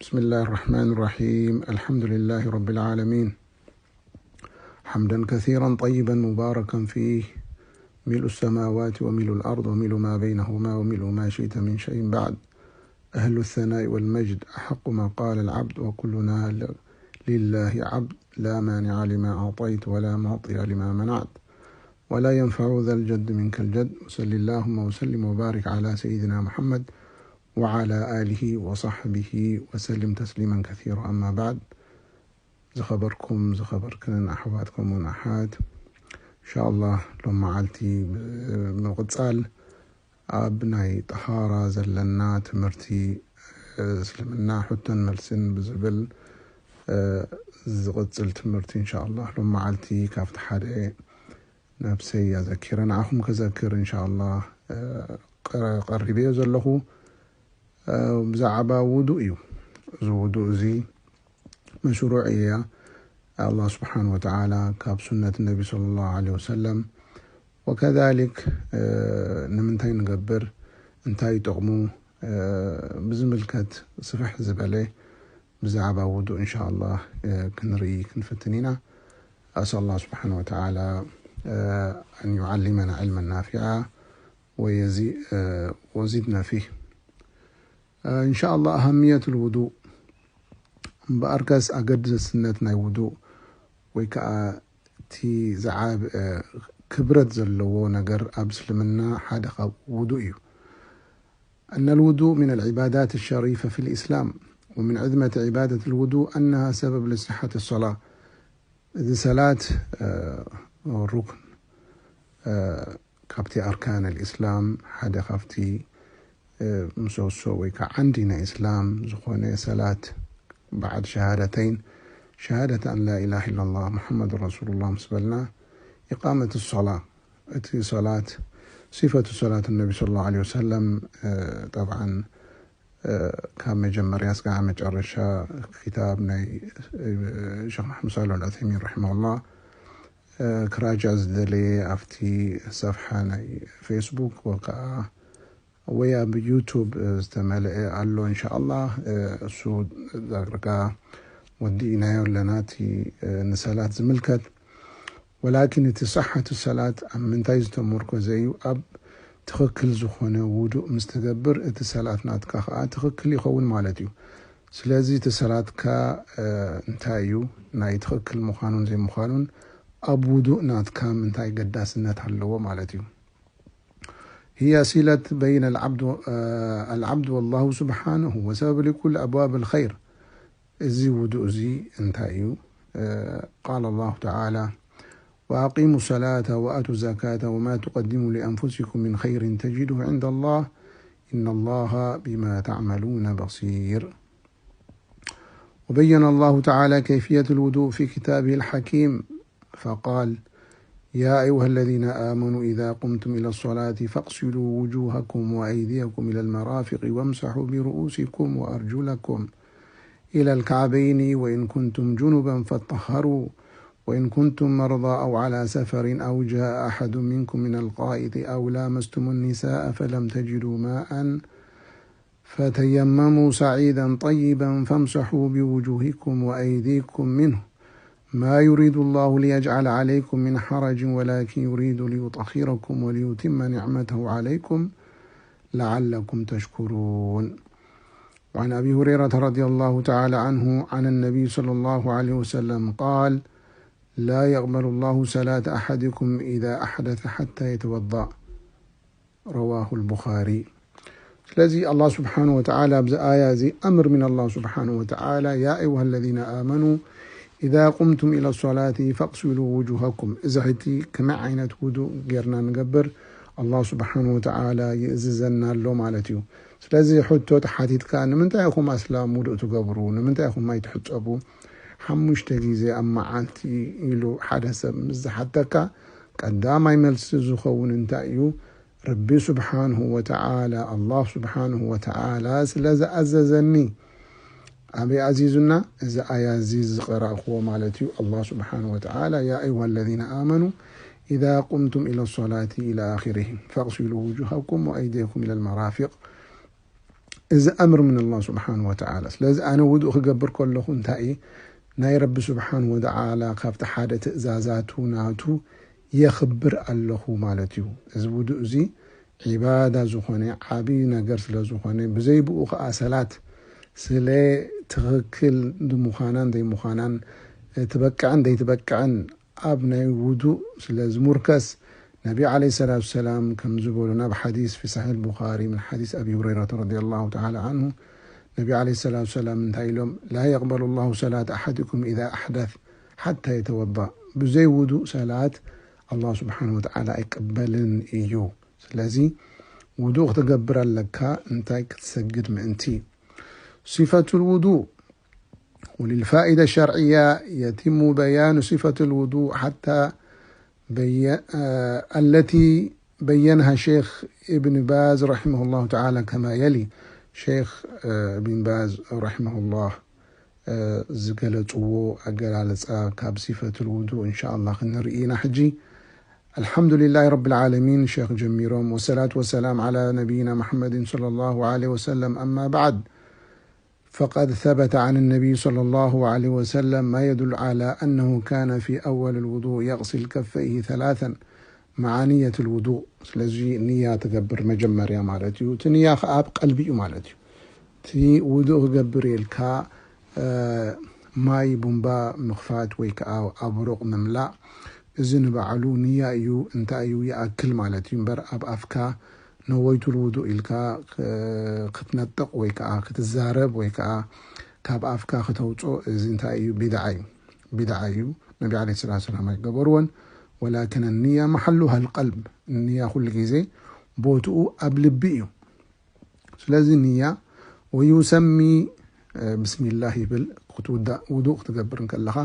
بسم الله الرحمن الرحيم. الحمد لله رب العالمين. حمدا كثيرا طيبا مباركا فيه، ملء السماوات وملء الأرض وملء ما بينهما وملء ما شئت من شيء بعد. أهل الثناء والمجد، أحق ما قال العبد، وكلنا ل-، لله عبد، لا مانع لما أعطيت ولا معطي لما منعت، ولا ينفع ذا الجد منك الجد. وصل اللهم وسلم وبارك على سيدنا محمد وعلى آله وصحبه وسلم تسليما كثيرا. أما بعد، ዝኸበርኩም ዝኸበርክንን ኣሕዋት ከምኡውን ኣሓት፣ እንሻኣላህ ሎም መዓልቲ ብምቕጻል ኣብ ናይ ጠሃራ ዘለና ትምህርቲ፣ እ፣ እስልምና ሕቶን መልስን ብዝብል፣ እ፣ ዝቕጽል ትምህርቲ፣ እንሻኣላህ ሎም መዓልቲ ካብቲ ሓደ ነብሰይ ኣዘኪረ ንዓኹም ከዘክር፣ እንሻኣላህ፣ እ፣ ቀረ-፣ ቀሪበዮ ዘለኹ፣ እ፣ ብዛዕባ ውዱእ እዩ። እዚ ውዱእ እዚ መሽሩዕያ ኣላህ ስብሓን ወተዓላ ካብ ሱነት ነቢ ሰለላሁ ዐለይሂ ወሰለም፣ ወከዛሊክ፣ እ፣ ንምንታይ ንገብር፣ እንታይ ጥቕሙ፣ እ፣ ብዝምልከት ስፍሕ ዝበለ ብዛዕባ ውዱእ እንሻኣላህ፣ እ፣ ክንርኢ ክንፍትን ኢና። أسأل الله سبحانه وتعالى، እ፣ أن يعلمنا علما نافعا ويزي-، እ፣ وزدنا فيه. እ፣ እንሻኣላህ أهمية الوضوء እምበኣርከስ ኣገደስነት ናይ ውዱእ ወይ ከዓ እቲ ዝዓበ ክብረት ዘለዎ ነገር ኣብ እስልምና ሓደ ካብ ውዱእ እዩ። أن الوضوء من العبادات الشريفة في الإسلام، ومن عظمة عبادة الوضوء أنها سبب لصحة الصلاة። እዚ ሰላት፣ እ፣ ሩክን፣ እ፣ ካብቲ ኣርካን ኣልእስላም ሓደ ካብቲ፣ እ፣ ምሰሶ ወይ ከዓ ዓንዲ ናይ እስላም ዝኾነ ሰላት በዓድ ሸሃደተይን፣ ሸሃደት ኣን ላ ኢላሃ ኢላላህ ሙሐመድ ረሱሉላህ ምስ በልና፣ ኢቃመት ሶላ፣ እቲ ሰላት፣ ሲፈቱ ሰላት ነቢ ሰለላሁ ዐለይሂ ወሰለም፣ እ፣ ጠብዓን፣ እ፣ ካብ መጀመርያ እስካዕ መጨረሻ ክታብ ናይ፣ እ፣ ሸኽ መሕመድ ሳልሕ ኣልዑሰይሚን ረሒመሁላህ፣ እ፣ ክራጃ ዝደለየ ኣብቲ ሰፍሓ ናይ ፌስቡክ ወይ ከዓ ወይ ኣብ ዩቱብ፣ እ፣ ዝተመልአ ኣሎ። እንሻኣላህ፣ እ፣ እሱ ዳርጋ ወዲእናዮ ኣለና፣ እቲ፣ እ፣ ንሰላት ዝምልከት። ወላኪን እቲ ሰሓት ሰላት ኣብ ምንታይ ዝተመርኮዘ እዩ? ኣብ ትኽክል ዝኾነ ውዱእ ምስ ትገብር፣ እቲ ሰላት ናትካ ኸዓ ትኽክል ይኸውን ማለት እዩ። ስለዚ እቲ ሰላትካ፣ እ፣ እንታይ እዩ? ናይ ትኽክል ምዃኑን ዘይምዃኑን ኣብ ውዱእ ናትካ ምንታይ ገዳስነት ኣለዎ ማለት እዩ? هي صلة بين العبد، እ፣ العبد والله سبحانه وسبب لكل أبواب الخير። እዚ ውዱእ እዚ እንታይ እዩ? እ፣ قال الله تعالى: وأقيموا الصلاة وآتوا الزكاة وما تقدموا لأنفسكم من خير تجدوه عند الله إن الله بما تعملون بصير. وبين الله تعالى كيفية الوضوء في كتابه الحكيم فقال: يا أيها الذين آمنوا إذا قمتم إلى الصلاة فاغسلوا وجوهكم وأيديكم إلى المرافق وامسحوا برؤوسكم وأرجلكم إلى الكعبين وإن كنتم جنبا فاطهروا وإن كنتم مرضى أو على سفر أو جاء أحد منكم من الغائط أو لامستم النساء فلم تجدوا ماء فتيمموا صعيدا طيبا فامسحوا بوجوهكم وأيديكم منه ما يريد الله ليجعل عليكم من حرج ولكن يريد ليطهركم وليتم نعمته عليكم لعلكم تشكرون. وعن أبي هريرة رضي الله تعالى عنه عن النبي صلى الله عليه وسلم قال: لا يقبل الله صلاة أحدكم إذا أحدث حتى يتوضأ. رواه البخاري. ስለዚ ኣላህ ስብሓን ወተዓላ ኣብዚ ኣያ እዚ ኣምር ምን ኣላህ ስብሓን ወተዓላ፣ يا أيها الذين آمنوا إذا قمتم إلى الصلاة فاغسلوا وجوهكم። እዚ ሕጂ ከመይ ዓይነት ውዱእ ጌርና ንገብር ኣላህ ስብሓን ወተዓላ ይእዝዘና ኣሎ ማለት እዩ። ስለዚ ሕቶ ተሓቲትካ፣ ንምንታይ ኢኹም ኣስላም ውዱእ ትገብሩ? ንምንታይ ኢኹም ኣይትሕጸቡ? ሓሙሽተ ግዜ ኣብ መዓልቲ ኢሉ ሓደ ሰብ ምስ ዝሓተካ፣ ቀዳማይ መልሲ ዝኸውን እንታይ እዩ? ረቢ ስብሓንሁ ወተዓላ፣ ኣላህ ስብሓንሁ ወተዓላ ስለ ዝኣዘዘኒ። ኣበይ ኣዚዙና? እዚ ኣያ እዚ ዝቐራእክዎ ማለት እዩ። ኣላህ ስብሓንሁ ወተዓላ፣ يا أيها الذين آمنوا إذا قمتم إلى الصلاة إلى آخره فاغسلوا وجوهكم وأيديكم إلى المرافق እዚ ኣምር ምን ኣላህ ስብሓን ወተዓላ። ስለዚ ኣነ ውዱእ ክገብር ከለኹ እንታይ እየ? ናይ ረቢ ስብሓን ወተዓላ ካብቲ ሓደ ትእዛዛቱ ናቱ የኽብር ኣለኹ ማለት እዩ። እዚ ውዱእ እዚ ዒባዳ ዝኾነ ዓብዪ ነገር ስለ ዝኾነ፣ ብዘይ ብኡ ኸዓ ሰላት ስለ ትኽክል ምዃናን ዘይምዃናን፣ ትበቅዕን ዘይትበቅዕን ኣብ ናይ ውዱእ ስለ ዝሙርከስ፣ ነቢ ዓለይሂ ሰላቱ ሰላም ከም ዝበሉና ኣብ ሓዲስ ፊ ሰሒሕ ቡኻሪ ምን ሓዲስ ኣቢ ሁረይረተ ረዲየላሁ ተዓላ ዓንሁ፣ ነቢ ዓለይሂ ሰላቱ ሰላም እንታይ ኢሎም? ላ የቅበሉ ላሁ ሰላተ ኣሓድኩም ኢዛ ኣሕደት ሓታ የተወዳእ። ብዘይ ውዱእ ሰላት ኣላህ ስብሓን ወተዓላ ኣይቅበልን እዩ። ስለዚ ውዱእ ክትገብር ኣለካ፣ እንታይ? ክትሰግድ ምእንቲ። ሲፈቱ ልውዱእ وللفائدة الشرعية يتم بيان صفة الوضوء حتى بي... آه، التي بينها شيخ ابن باز رحمه الله تعالى كما يلي. ሸይኽ፣ እ፣ እብን ባዝ ረሒመሁላህ፣ እ፣ ዝገለጽዎ ኣገላልጻ ካብ ሲፈቱል ውዱእ እንሻኣላህ ክንርኢ ኢና ሕጂ። الحمد لله رب العالمين ሸይኽ ጀሚሮም፣ والصلاة والسلام على نبينا محمد صلى الله عليه وسلم، أما بعد، فقد ثبت عن النبي صلى الله عليه وسلم ما يدل على أنه كان في أول الوضوء يغسل كفيه ثلاثا مع نية الوضوء። ስለዚ ንያ ትገብር መጀመርያ ማለት እዩ። እቲ ንያ ኸዓ ኣብ ቀልቢ እዩ ማለት እዩ። እቲ ውዱእ ክገብር ኢልካ፣ እ፣ ማይ ቡምባ ምኽፋት ወይ ከዓ ኣብሩቕ ምምላእ፣ እዚ ንባዕሉ ንያ እዩ። እንታይ እዩ? ይኣክል ማለት እዩ። እምበር ኣብ ኣፍካ ነወይቱ ልውዱእ ኢልካ ክ-፣ ክትነጥቕ ወይ ከዓ ክትዛረብ ወይ ከዓ ካብ ኣፍካ ክተውፅኦ፣ እዚ እንታይ እዩ? ቢድዓ እዩ። ቢድዓ እዩ። ነቢ ዓለይሂ ሰላቱ ሰላም ኣይገበርዎን። ወላኪን ንያ መሓሉሃ ልቀልብ፣ ንያ ኩሉ ግዜ ቦትኡ ኣብ ልቢ እዩ። ስለዚ ንያ ወዩሰሚ፣ እ፣ ብስሚላህ ይብል። ክትውዳእ ውዱእ ክትገብር እንከለኻ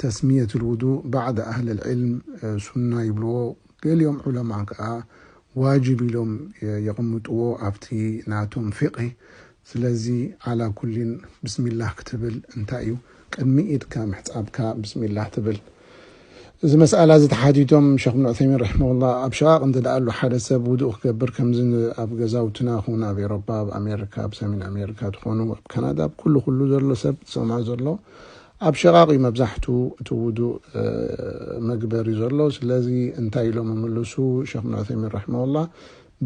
ተስሚየት ልውዱእ ባዕድ ኣህል ልዕልም፣ እ፣ ሱና ይብልዎ። ገሊኦም ዑለማ ከዓ ዋጅብ ኢሎም የ-፣ የቕምጥዎ ኣብቲ ናቶም ፊቕሂ። ስለዚ ዓላ ኩሊን ብስሚላህ ክትብል እንታይ እዩ? ቅድሚ ኢድካ ምሕጻብካ ብስሚላህ ትብል። እዚ መስኣላ እዚ ተሓቲቶም ሸኽ ብን ዑሰይሚን ረሒመሁላህ፣ ኣብ ሸቓቕ እንተ ደኣ ኣሎ ሓደ ሰብ ውዱእ ክገብር፣ ከምዚ ን-፣ ኣብ ገዛውትና ኹን ኣብ ኤሮፓ፣ ኣብ ኣሜሪካ፣ ኣብ ሰሜን ኣሜሪካ ትኾኑ፣ ኣብ ካናዳ፣ ኣብ ኩሉ ኩሉ ዘሎ ሰብ ዝሰምዖ ዘሎ፣ ኣብ ሸቓቕ እዩ መብዛሕቱ እቲ ውዱእ፣ እ፣ መግበሪ ዘሎ። ስለዚ እንታይ ኢሎም ይምልሱ ሸኽ ብን ዑሰይሚን ረሒመሁላህ?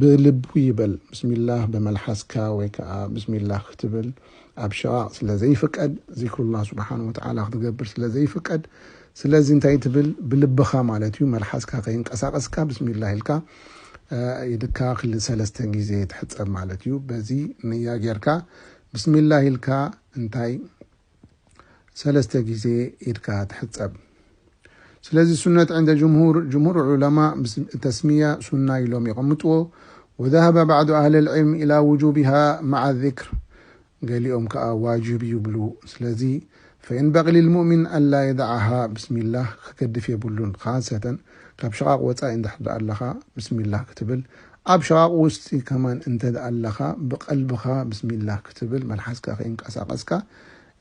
ብልቡ ይበል፣ ብስሚላህ ብመልሓስካ ወይ ከዓ ብስሚላህ ክትብል ኣብ ሸቓቕ ስለ ዘይፍቀድ፣ ዚክሩላህ ስብሓን ወተዓላ ክትገብር ስለ ዘይፍቀድ፣ ስለዚ እንታይ ትብል? ብልብኻ ማለት እዩ፣ መልሓስካ ከይንቀሳቐስካ ብስሚላህ ኢልካ፣ እ፣ ኢድካ ክል-፣ ሰለስተ ግዜ ትሕጸብ ማለት እዩ። በዚ ንያ ጌርካ ብስሚላህ ኢልካ እንታይ ሰለስተ ግዜ ኢድካ ትሕጸብ። ስለዚ ሱነት ዕንደ ጅምሁር፣ ጅምሁር ዑለማ ብስ-፣ ተስሚያ ሱና ኢሎም የቐምጥዎ። وذهب بعض أهل العلم إلى وجوبها مع الذكر፣ ገሊኦም ከኣ ዋጅብ ይብሉ። ስለዚ فينبغي للمؤمن ألا يدعها، ብስሚላህ ክገድፍ የብሉን። ካሰተን ካብ ሽቓቕ ወጻኢ እንድሕር ደኣ ኣለኻ ብስሚላህ ክትብል፣ ኣብ ሽቓቕ ውስጢ ከማን እንተ ደኣ ኣለኻ ብቐልብኻ ብስሚላህ ክትብል፣ መልሓስካ ከይንቀሳቐስካ፣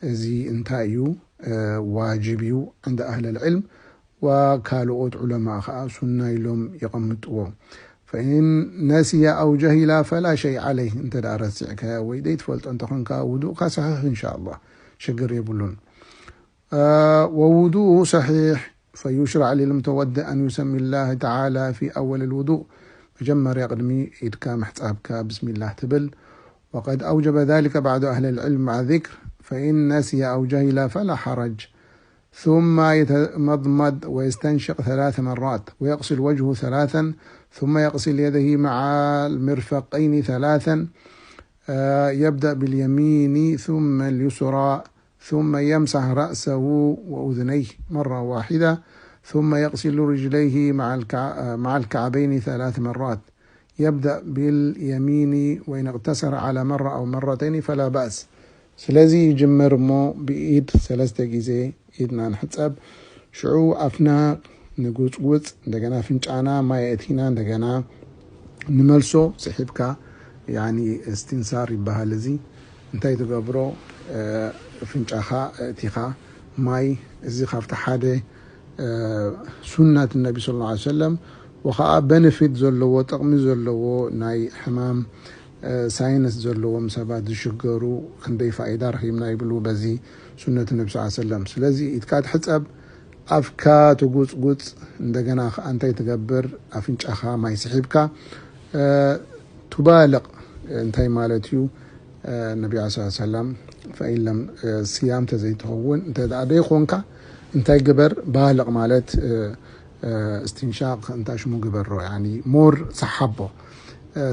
እዚ እንታይ እዩ? እ፣ ዋጅብ እዩ። ዕንደ ኣህለል ዕልም ወካልኦት ዑለማ ኸዓ ሱና ኢሎም የቐምጥዎ። ፈኢን ነሲየ ኣው ጀሂላ ፈላ ሸይ ዓለይህ፣ እንተ ደኣ ረሲዕካዮ ወይ ዘይትፈልጦ እንተኾንካ ውዱእካ ሰሒሕ ኢንሻኣላህ፣ ሽግር የብሉን። እ፣ ወውዱኡ ሰሒሕ ፈዩሽራዕ ሊልሙተወድእ ኣን ዩሰሚ ላህ ተዓላ ፊ ኣወል ልውዱእ፣ መጀመርያ ቅድሚ ኢድካ ምሕጻብካ ብስሚላህ ትብል። وقد أوجب ذلك بعض أهل العلم مع الذكر، فإن نسي أو جهل فلا حرج. ثم يتمضمض ويستنشق ثلاث مرات، ويغسل وجهه ثلاثا، ثم يغسل يديه مع المرفقين ثلاثا، آه، يبدأ باليمين ثم اليسرى، ثم يمسح رأسه وأذنيه مرة واحدة، ثم يغسل رجليه مع الكع-، مع الكعبين ثلاث مرات. يبدأ باليمين، وإن اقتصر على مرة أو مرتين فلا بأس። ስለዚ ይጅምር እሞ ብኢድ ሰለስተ ግዜ ኢድና ንሕጸብ። ሽዑ ኣፍና ንጉጽጉጽ፣ እንደገና ፍንጫና ማይ ኣእቲና እንደገና ንመልሶ። ስሒብካ፣ ያኒ እስትንሳር ይበሃል እዚ። እንታይ ትገብሮ? እ፣ ፍንጫኻ ኣእቲኻ ማይ፣ እዚ ካብቲ ሓደ እ፣ ሱነት ነቢ ሰለላሁ ዐለይሂ ወሰለም፣ ወኸዓ በነፊት ዘለዎ፣ ጥቕሚ ዘለዎ ናይ ሕማም ሳይንስ ዘለዎም ሰባት ዝሽገሩ ክንደይ ፋይዳ ረኺብና ይብሉ በዚ ሱነት ነቢ ስ ሰለም። ስለዚ ኢድካ ትሕፀብ፣ ኣፍካ ትጉፅጉፅ፣ እንደገና ከዓ እንታይ ትገብር? ኣፍንጫኻ ማይ ስሒብካ ትባልቕ። እንታይ ማለት እዩ? ነቢ ስ ሰለም ፈኢን ለም ስያም ተዘይትኸውን እንተ ደኣ ደይኮንካ እንታይ ግበር? ባልቕ ማለት እስትንሻቕ እንታ ሽሙ ግበሮ፣ ያኒ ሞር ሰሓቦ።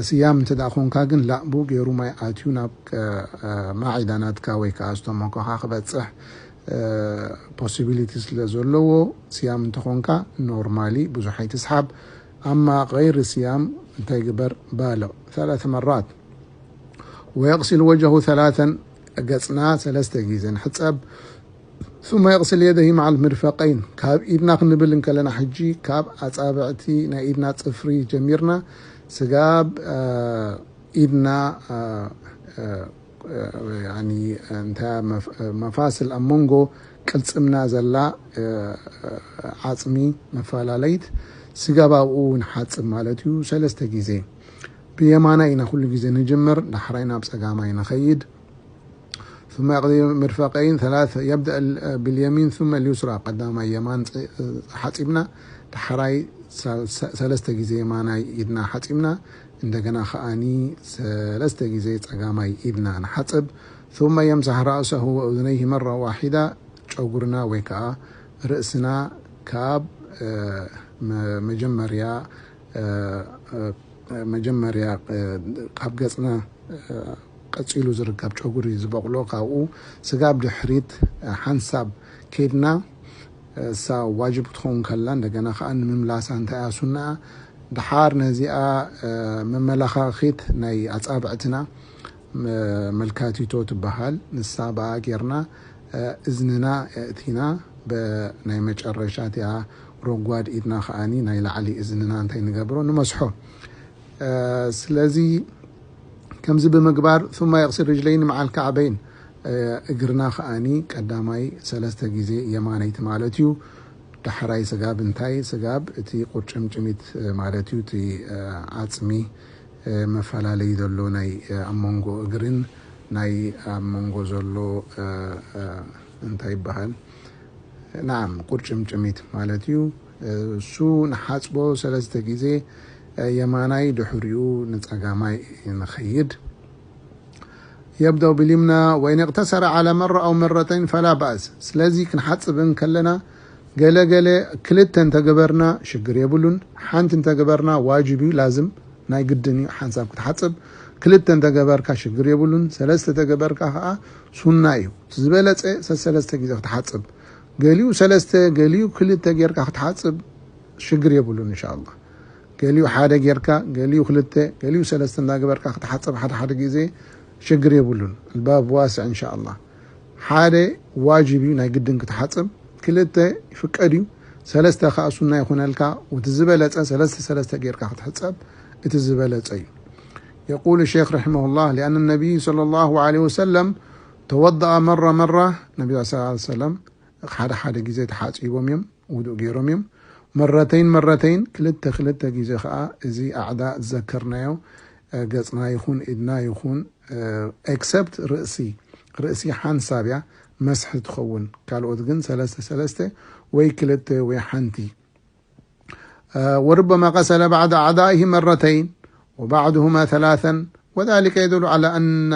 ስያም እንተ ደኣ ኮንካ ግን ላእቡ ገይሩ ማይ ኣትዩ ናብ ማዒዳ ናትካ ወይ ከዓ ስቶሞኮኻ ክበፅሕ ፖሲቢሊቲ ስለ ዘለዎ፣ ስያም እንተኾንካ ኖርማሊ ብዙሕ ኣይትስሓብ። ኣማ غير ስያም እንታይ ግበር? ባልቕ ثلاث مرات ويغسل وجهه ثلاثا፣ ገፅና ሰለስተ ግዜ ንሕፀብ። ثم يغسل يديه مع المرفقين، ካብ ኢድና ክንብል እንከለና ሕጂ ካብ ኣፃብዕቲ ናይ ኢድና ፅፍሪ ጀሚርና ስጋብ ኢድና እንታይ መፋስል ኣብ መንጎ ቅልፅምና ዘላ ዓፅሚ መፈላለይት ስጋብ ኣብኡ ንሓፅብ ማለት እዩ። ሰለስተ ግዜ ብየማናይ ኢና ኩሉ ግዜ ንጅምር፣ ዳሕራይ ናብ ፀጋማይ ንኸይድ። ثم يغسل المرفقين ثلاث، يبدأ باليمين ثم اليسرى، ቀዳማይ የማን ሓፂብና፣ ዳሕራይ ሰለስተ ግዜ የማናይ ኢድና ሓፂብና፣ እንደገና ከኣኒ ሰለስተ ግዜ ፀጋማይ ኢድና ንሓፅብ። ثم يمسح رأسه وأذنيه مرة واحدة، ጨጉርና ወይ ከዓ ርእስና ካብ መጀመርያ መጀመርያ ካብ ገፅና ቀፂሉ ዝርከብ ጨጉሪ ዝበቕሎ ካብኡ ስጋብ ድሕሪት ሓንሳብ ከይድና እሳ ዋጅብ ክትኸውን ከላ እንደገና ከዓ ንምምላሳ እንታይ እያ ሱናኣ? ድሓር ነዚኣ መመላኻኺት ናይ ኣፃብዕትና መልካቲቶ ትበሃል፣ ንሳ ብኣ ጌርና እዝንና እቲና ብናይ መጨረሻ እቲኣ ረጓድ ኢድና ከዓኒ ናይ ላዕሊ እዝንና እንታይ ንገብሮ ንመስሖ። ስለዚ ከምዚ ብምግባር ثم يغسل رجلين مع الكعبين፣ እግርና ከዓኒ ቀዳማይ ሰለስተ ግዜ የማነይቲ ማለት እዩ። ዳሕራይ ስጋብ እንታይ? ስጋብ እቲ ቁርጭምጭሚት ማለት እዩ፣ እቲ ዓፅሚ መፈላለይ ዘሎ ናይ ኣብ መንጎ እግርን ናይ ኣብ መንጎ ዘሎ እንታይ ይበሃል? ናዓም ቁርጭምጭሚት ማለት እዩ። እሱ ንሓፅቦ ሰለስተ ግዜ የማናይ ድሕሪኡ ንፀጋማይ ንኸይድ። يبدأ باليمنى وإن اقتصر على مرة أو مرتين فلا بأس። ስለዚ ክንሓፅብ እንከለና ገለ ገለ ክልተ እንተገበርና ሽግር የብሉን። ሓንቲ እንተገበርና ዋጅብ እዩ፣ ላዝም ናይ ግድን እዩ ሓንሳብ ክትሓፅብ። ክልተ እንተገበርካ ሽግር የብሉን። ሰለስተ ተገበርካ ከዓ ሱና እዩ። እቲ ዝበለፀ ሰሰለስተ ግዜ ክትሓፅብ፣ ገሊኡ ሰለስተ ገሊኡ ክልተ ጌርካ ክትሓፅብ ሽግር የብሉን። እንሻ ኣላህ ገሊኡ ሓደ ጌርካ ገሊኡ ክልተ ገሊኡ ሰለስተ እንዳገበርካ ክትሓፅብ ሓደ ሓደ ግዜ ሽግር የብሉን። الباب واسع إن شاء الله። ሓደ ዋጅብ እዩ ናይ ግድን ክትሓፅብ፣ ክልተ ይፍቀድ እዩ፣ ሰለስተ ከዓ ሱና ይኹነልካ። እቲ ዝበለፀ ሰለስተ ሰለስተ ጌርካ ክትሕፀብ እቲ ዝበለፀ እዩ። يقول الشيخ رحمه الله: لأن النبي صلى الله عليه وسلم توضأ مرة مرة، ነቢ ስ ሰለም ሓደ ሓደ ግዜ ተሓፂቦም እዮም፣ ውዱእ ገይሮም እዮም። መረተይን መረተይን፣ ክልተ ክልተ ግዜ ከዓ እዚ ኣዕዳ ዝዘከርናዮ ገፅና ይኹን ኢድና ይኹን ኤክሰፕት ርእሲ፣ ርእሲ ሓንሳብ እያ መስሒ ትኸውን። ካልኦት ግን ሰለስተ ሰለስተ ወይ ክልተ ወይ ሓንቲ። وربما غسل بعض أعضائه مرتين وبعضهما ثلاثا وذلك يدل على أن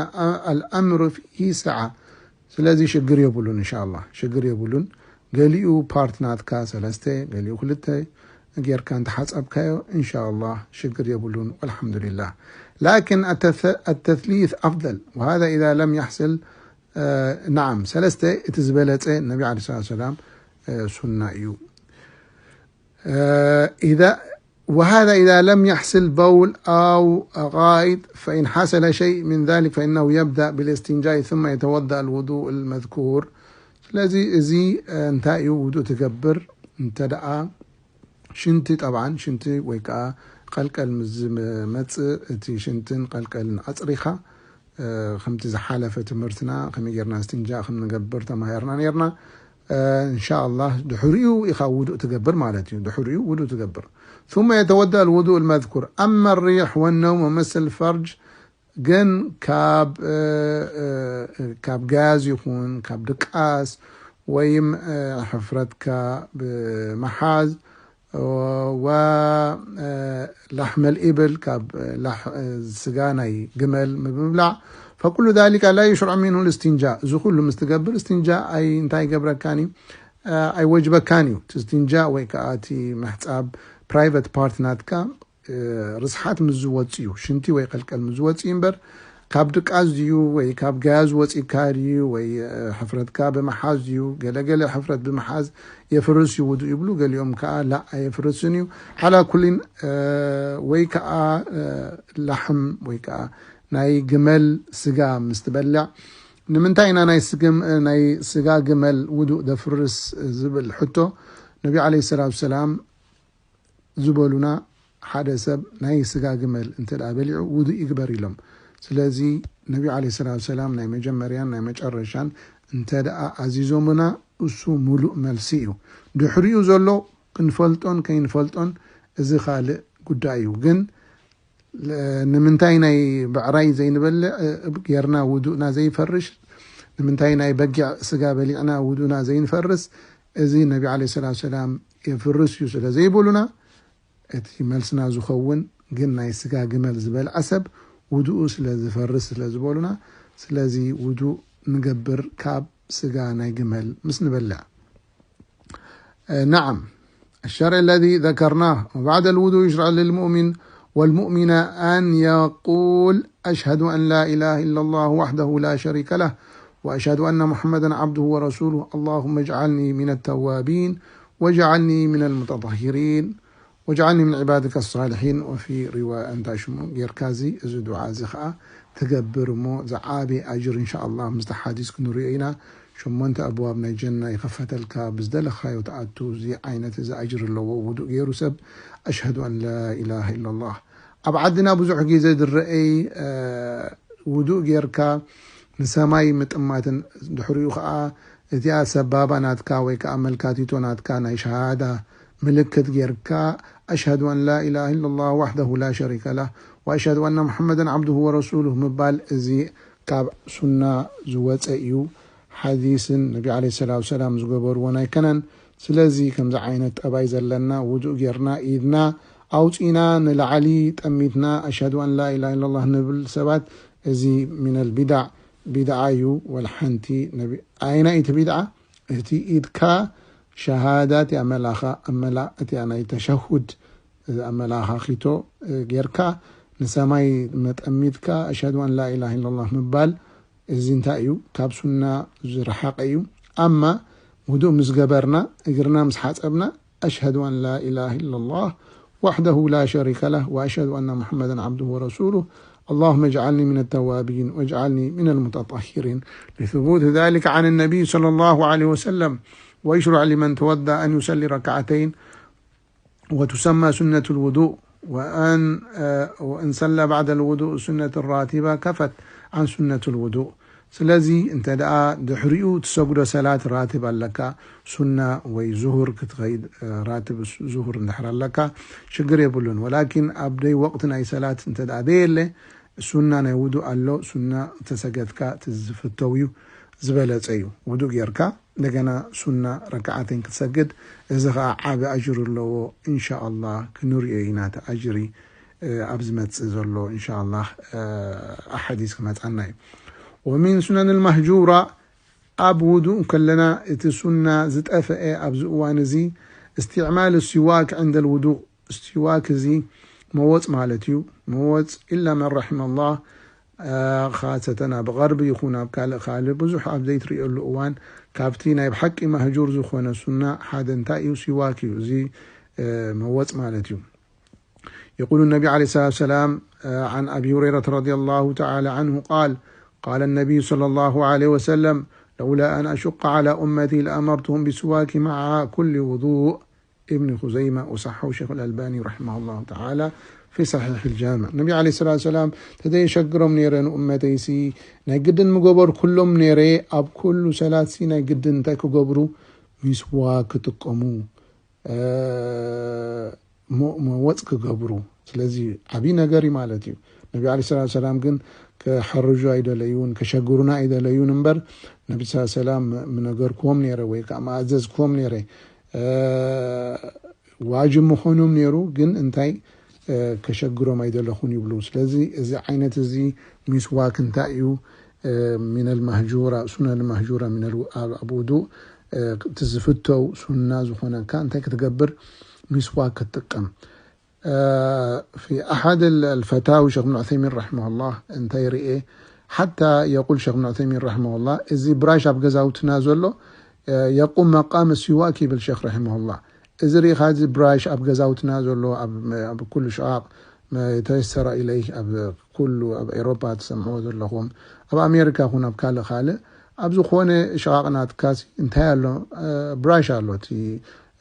الأمر فيه سعة። ስለዚ ሽግር የብሉን እንሻ ኣላህ ሽግር የብሉን። ገሊኡ ፓርት ናትካ ሰለስተ ገሊኡ ክልተ ጌርካ እንተሓፀብካዮ እንሻ ኣላህ ሽግር የብሉን። والحمد لله. لكن التثليث أفضل وهذا إذا لم يحصل نعم ሰለስተ እቲ ዝበለፀ ነቢ عليه الصلاة والسلام ሱና እዩ። إذا وهذا إذا لم يحصل بول أو غائط فإن حصل شيء من ذلك فإنه يبدأ بالاستنجاء ثم يتوضأ الوضوء المذكور. ስለዚ እዚ እንታይ እዩ ውዱእ ትገብር እንተ ደኣ ሽንቲ ጠብዓን ሽንቲ ወይ ከዓ ቀልቀል ምስ ዝመፅእ እቲ ሽንትን ቀልቀልን ኣፅሪኻ ከምቲ ዝሓለፈ ትምህርትና ከመይ ጌርና እስትንጃእ ከም ንገብር ተማሂርና ነርና። እንሻ ኣላህ ድሕሪኡ ኢኻ ውዱእ ትገብር ማለት እዩ። ድሕሪኡ ውዱእ ትገብር። ثم يتوضأ الوضوء المذكور. أما الريح والنوم ومس الفرج ግን ካብ እ፣ እ፣ ካብ ጋዝ ይኹን ካብ ድቃስ ወይም እ፣ ሕፍረትካ ብምሓዝ ወ እ፣ ላሕመል ኢብል ካብ ላሕ እ፣ ስጋ ናይ ግመል ብምብላዕ ፈኩሉ ዛሊካ ላ ዩሽረዕ ሚንሁ ልስትንጃ። እዚ ኩሉ ምስ ትገብር እስትንጃ ኣይ እንታይ ይገብረካን እዩ? እ፣ ኣይወጅበካን እዩ። እቲ እስትንጃ ወይ ከዓ እቲ ምሕፃብ ፕራይቨት ፓርት ናትካ እ፣ ርስሓት ምስ ዝወፅእ እዩ፣ ሽንቲ ወይ ቀልቀል ምስ ዝወፅእ እዩ እምበር ካብ ድቃስ ድዩ ወይ ካብ ጋዝ ወፂካ ድዩ ወይ እ፣ ሕፍረትካ ብምሓዝ ድዩ? ገለገለ ሕፍረት ብምሓዝ የፍርስ እዩ ውዱእ ይብሉ፣ ገሊኦም ከዓ ላ ኣየፍርስን እዩ። ሓላ ኩሊን እ፣ ወይ ከዓ እ፣ ላሕም ወይ ከዓ ናይ ግመል ስጋ ምስ ትበልዕ ንምንታይ ኢና ናይ ስግም ናይ ስጋ ግመል ውዱእ ደፍርስ ዝብል ሕቶ ነቢ ዓለይሂ ሰላቱ ሰላም ዝበሉና ሓደ ሰብ ናይ ስጋ ግመል እንተ ደኣ በሊዑ ውዱእ ይግበር ኢሎም። ስለዚ ነቢ ዓለይሂ ሰላቱ ሰላም ናይ መጀመርያን ናይ መጨረሻን እንተ ደኣ ኣዚዞምና እሱ ሙሉእ መልሲ እዩ። ድሕሪኡ ዘሎ ክንፈልጦን ከይንፈልጦን እዚ ካልእ ጉዳይ እዩ። ግን ለ- ንምንታይ ናይ ብዕራይ ዘይንበልዕ እ፣ ጌርና ውዱእና ዘይፈርሽ? ንምንታይ ናይ በጊዕ ስጋ በሊዕና ውዱእና ዘይንፈርስ? እዚ ነቢ ዓለይሂ ሰላቱ ሰላም የፍርስ እዩ ስለ ዘይበሉና እቲ መልስና ዝኸውን ግን ናይ ስጋ ግመል ዝበልዐ ሰብ ውዱኡ ስለ ዝፈርስ ስለ ዝበሉና፣ ስለዚ ውዱእ ንገብር ካብ ስጋ ናይ ግመል ምስ ንበልዕ። نعم، الشرع الذي ذكرناه. وبعد الوضوء يشرع للمؤمن والمؤمنة أن يقول: أشهد أن لا إله إلا الله وحده لا شريك له، وأشهد أن محمدا عبده ورسوله، اللهم اجعلني من التوابين واجعلني من المتطهرين واجعلني من عبادك الصالحين. وفي رواية، እንታይ ሽሙ ጌርካ እዚ፣ እዚ ዱዓ እዚ ኸዓ ትገብር እሞ ዝዓበየ ኣጅር እንሻ ኣላህ ምስቲ ሓዲስ ክንሪኦ ኢና። ሸሞንተ ኣብዋብ ናይ ጀና ይኸፈተልካ፣ ብዝደለኻዮ ትኣቱ። እዚ ዓይነት እዚ ኣጅር ኣለዎ። ውዱእ ገይሩ ሰብ ኣሽሀዱ ኣን ላ ኢላሃ ኢላላህ። ኣብ ዓድና ብዙሕ ግዜ ዝረአይ እ፣ ውዱእ ጌርካ ንሰማይ ምጥማትን ድሕሪኡ ኸዓ እቲኣ ሰባባ ናትካ ወይ ከዓ መልካቲቶ ናትካ ናይ ሸሃዳ ምልክት ጌርካ ኣሽሀዱ ኣን ላ ኢላሃ ኢላላህ ዋሕደሁ ላ ሸሪከ ላህ ወኣሽሀዱ ኣነ ሙሐመደን ዓብዱሁ ወረሱሉሁ ምባል እዚ ካብ ሱና ዝወፀ እዩ። ሓዲስን ነቢ ዓለይሂ ሰላቱ ወሰላም ዝገበርዎን ኣይከነን። ስለዚ ከምዚ ዓይነት ጠባይ ዘለና ውዱእ ጌርና ኢድና ኣውፂና ንላዕሊ ጠሚትና ኣሽሀዱ ኣን ላ ኢላሃ ኢላላህ ንብል ሰባት እዚ ሚነል ቢዳዕ ቢድዓ እዩ። ወላ ሓንቲ ነቢ ኣይና እቲ ቢድዓ እቲ ኢድካ ሸሃዳ እቲኣ መላኻ ኣመላ እቲኣ ናይ ተሸሁድ ኣመላኻኺቶ ጌርካ ንሰማይ መጠሚትካ ኣሽሀዱ ኣን ላ ኢላሃ ኢላላህ ምባል እዚ እንታይ እዩ? ካብ ሱና ዝረሓቐ እዩ። ኣማ ውዱእ ምስ ገበርና እግርና ምስ ሓፀብና ኣሽሀዱ ኣን ላ ኢላሃ ኢላላህ ዋሕደሁ ላ ሸሪከ ለህ ወኣሽሀዱ ኣነ ሙሐመደን ዓብዱሁ ወረሱሉህ اللهم اجعلني من التوابين واجعلني من المتطهرين لثبوت ذلك عن النبي صلى الله عليه وسلم ويشرع لمن توضأ أن يصلي ركعتين وتسمى سنة الوضوء وأن آه، وإن صلى بعد الوضوء سنة راتبة كفت عن سنة الوضوء. ስለዚ እንተ ደኣ ድሕሪኡ ትሰግዶ ሰላት ራትብ ኣለካ ሱና ወይ ዙሁር ክትኸይድ እ፣ ራትብ ዙሁር እንድሕር ኣለካ ሽግር የብሉን። ወላኪን ኣብ ደይ ወቅቲ ናይ ሰላት እንተ ደኣ ደየለ ሱና ናይ ውዱእ ኣሎ። ሱና ተሰገድካ እቲ ዝፍተው እዩ፣ ዝበለጸ እዩ። ውዱእ ጌርካ እንደገና ሱና ረክዓተይን ክትሰግድ፣ እዚ ኸዓ ዓቢ ኣጅሪ ኣለዎ። ኢንሻኣላህ ክንሪኦ ኢና እቲ ኣጅሪ እ፣ ኣብ ዝመጽእ ዘሎ ኢንሻኣላህ እ፣ ኣሓዲስ ክመጻና እዩ። ومن سنن المهجورة ኣብ ውዱእ ከለና እቲ ሱና ዝጠፍአ ኣብዚ እዋን እዚ استعمال السواك عند الوضوء። ስቲዋክ እዚ መወፅ ማለት እዩ። መወፅ إلا من رحم الله እ፣ ካሰተን ኣብ غرب ይኹን ኣብ ካልእ ካልእ ብዙሕ ኣብ ዘይትርእየሉ እዋን ካብቲ ናይ ብሓቂ ማህጁር ዝኾነ ሱና ሓደ እንታይ እዩ? ሲዋክ እዩ። እዚ እ፣ መወፅ ማለት እዩ። يقول النبي عليه الصلاة والسلام آه، عن أبي هريرة رضي الله تعالى عنه قال: قال النبي صلى الله عليه وسلم: لولا أن أشق على أمتي لأمرتهم بالسواك مع كل وضوء. ابن خزيمة وصححه شيخ الألباني رحمه الله تعالى في صحيح الجامع. ነቢ ዓለይሂ ሰላቱ ሰላም ተዘየሸግሮም ነይረ ንኡመተይሲ ናይ ግድን ምገበርኩሎም ነይረ ኣብ ኩሉ ሰላትሲ ናይ ግድን እንታይ ክገብሩ ሚስዋክ ክጥቀሙ እ፣ ሞ- መወፅ ክገብሩ። ስለዚ ዓብዪ ነገር እዩ ማለት እዩ። ነቢ ዓለይሂ ሰላቱ ሰላም ግን ክሕርጁ ኣይደለዩን፣ ከሸግሩና ኣይደለዩን እምበር፣ ነቢ ስ ሰላም ምነገርክዎም ነይረ ወይ ከዓ ምኣዘዝክዎም ነይረ። እ፣ ዋጅብ ምኾኖም ነይሩ፣ ግን እንታይ፣ እ፣ ከሸግሮም ኣይደለኹን ይብሉ። ስለዚ እዚ ዓይነት እዚ ሚስዋክ እንታይ እዩ? እ፣ ሚነል ማህጁራ፣ ሱነል ማህጁራ ሚነል ው-፣ ኣብ፣ ኣብ ውዱእ፣ እ፣ እቲ ዝፍተው ሱና ዝኾነካ እንታይ ክትገብር? ሚስዋክ ክትጥቀም። እ፣ ፊ ኣሓድ ል-፣ ልፈታዊ ሸኽ ብን ዑሰይሚን ረሒመሁላህ እንታይ ርኤ? ሓታ የቁል ሸኽ ብን ዑሰይሚን ረሒመሁላህ፣ እዚ ብራሽ ኣብ ገዛውትና ዘሎ፣ እ፣ የቁም መቃም ሲዋክ ይብል ሸኽ ረሒመሁላህ። እዚ ርኢኻ፣ እዚ ብራሽ ኣብ ገዛውትና ዘሎ ኣብ፣ ኣብ ኩሉ ሽቓቕ መ-፣ ተየሰረ ኢለይ ኣብ ኩሉ ኣብ ኤሮፓ ትሰምዕዎ ዘለኹም፣ ኣብ ኣሜሪካ ኹን ኣብ ካልእ ካልእ፣ ኣብ ዝኾነ ሽቓቕ ናትካሲ እንታይ ኣሎ? እ፣ ብራሽ ኣሎ፣ እቲ፣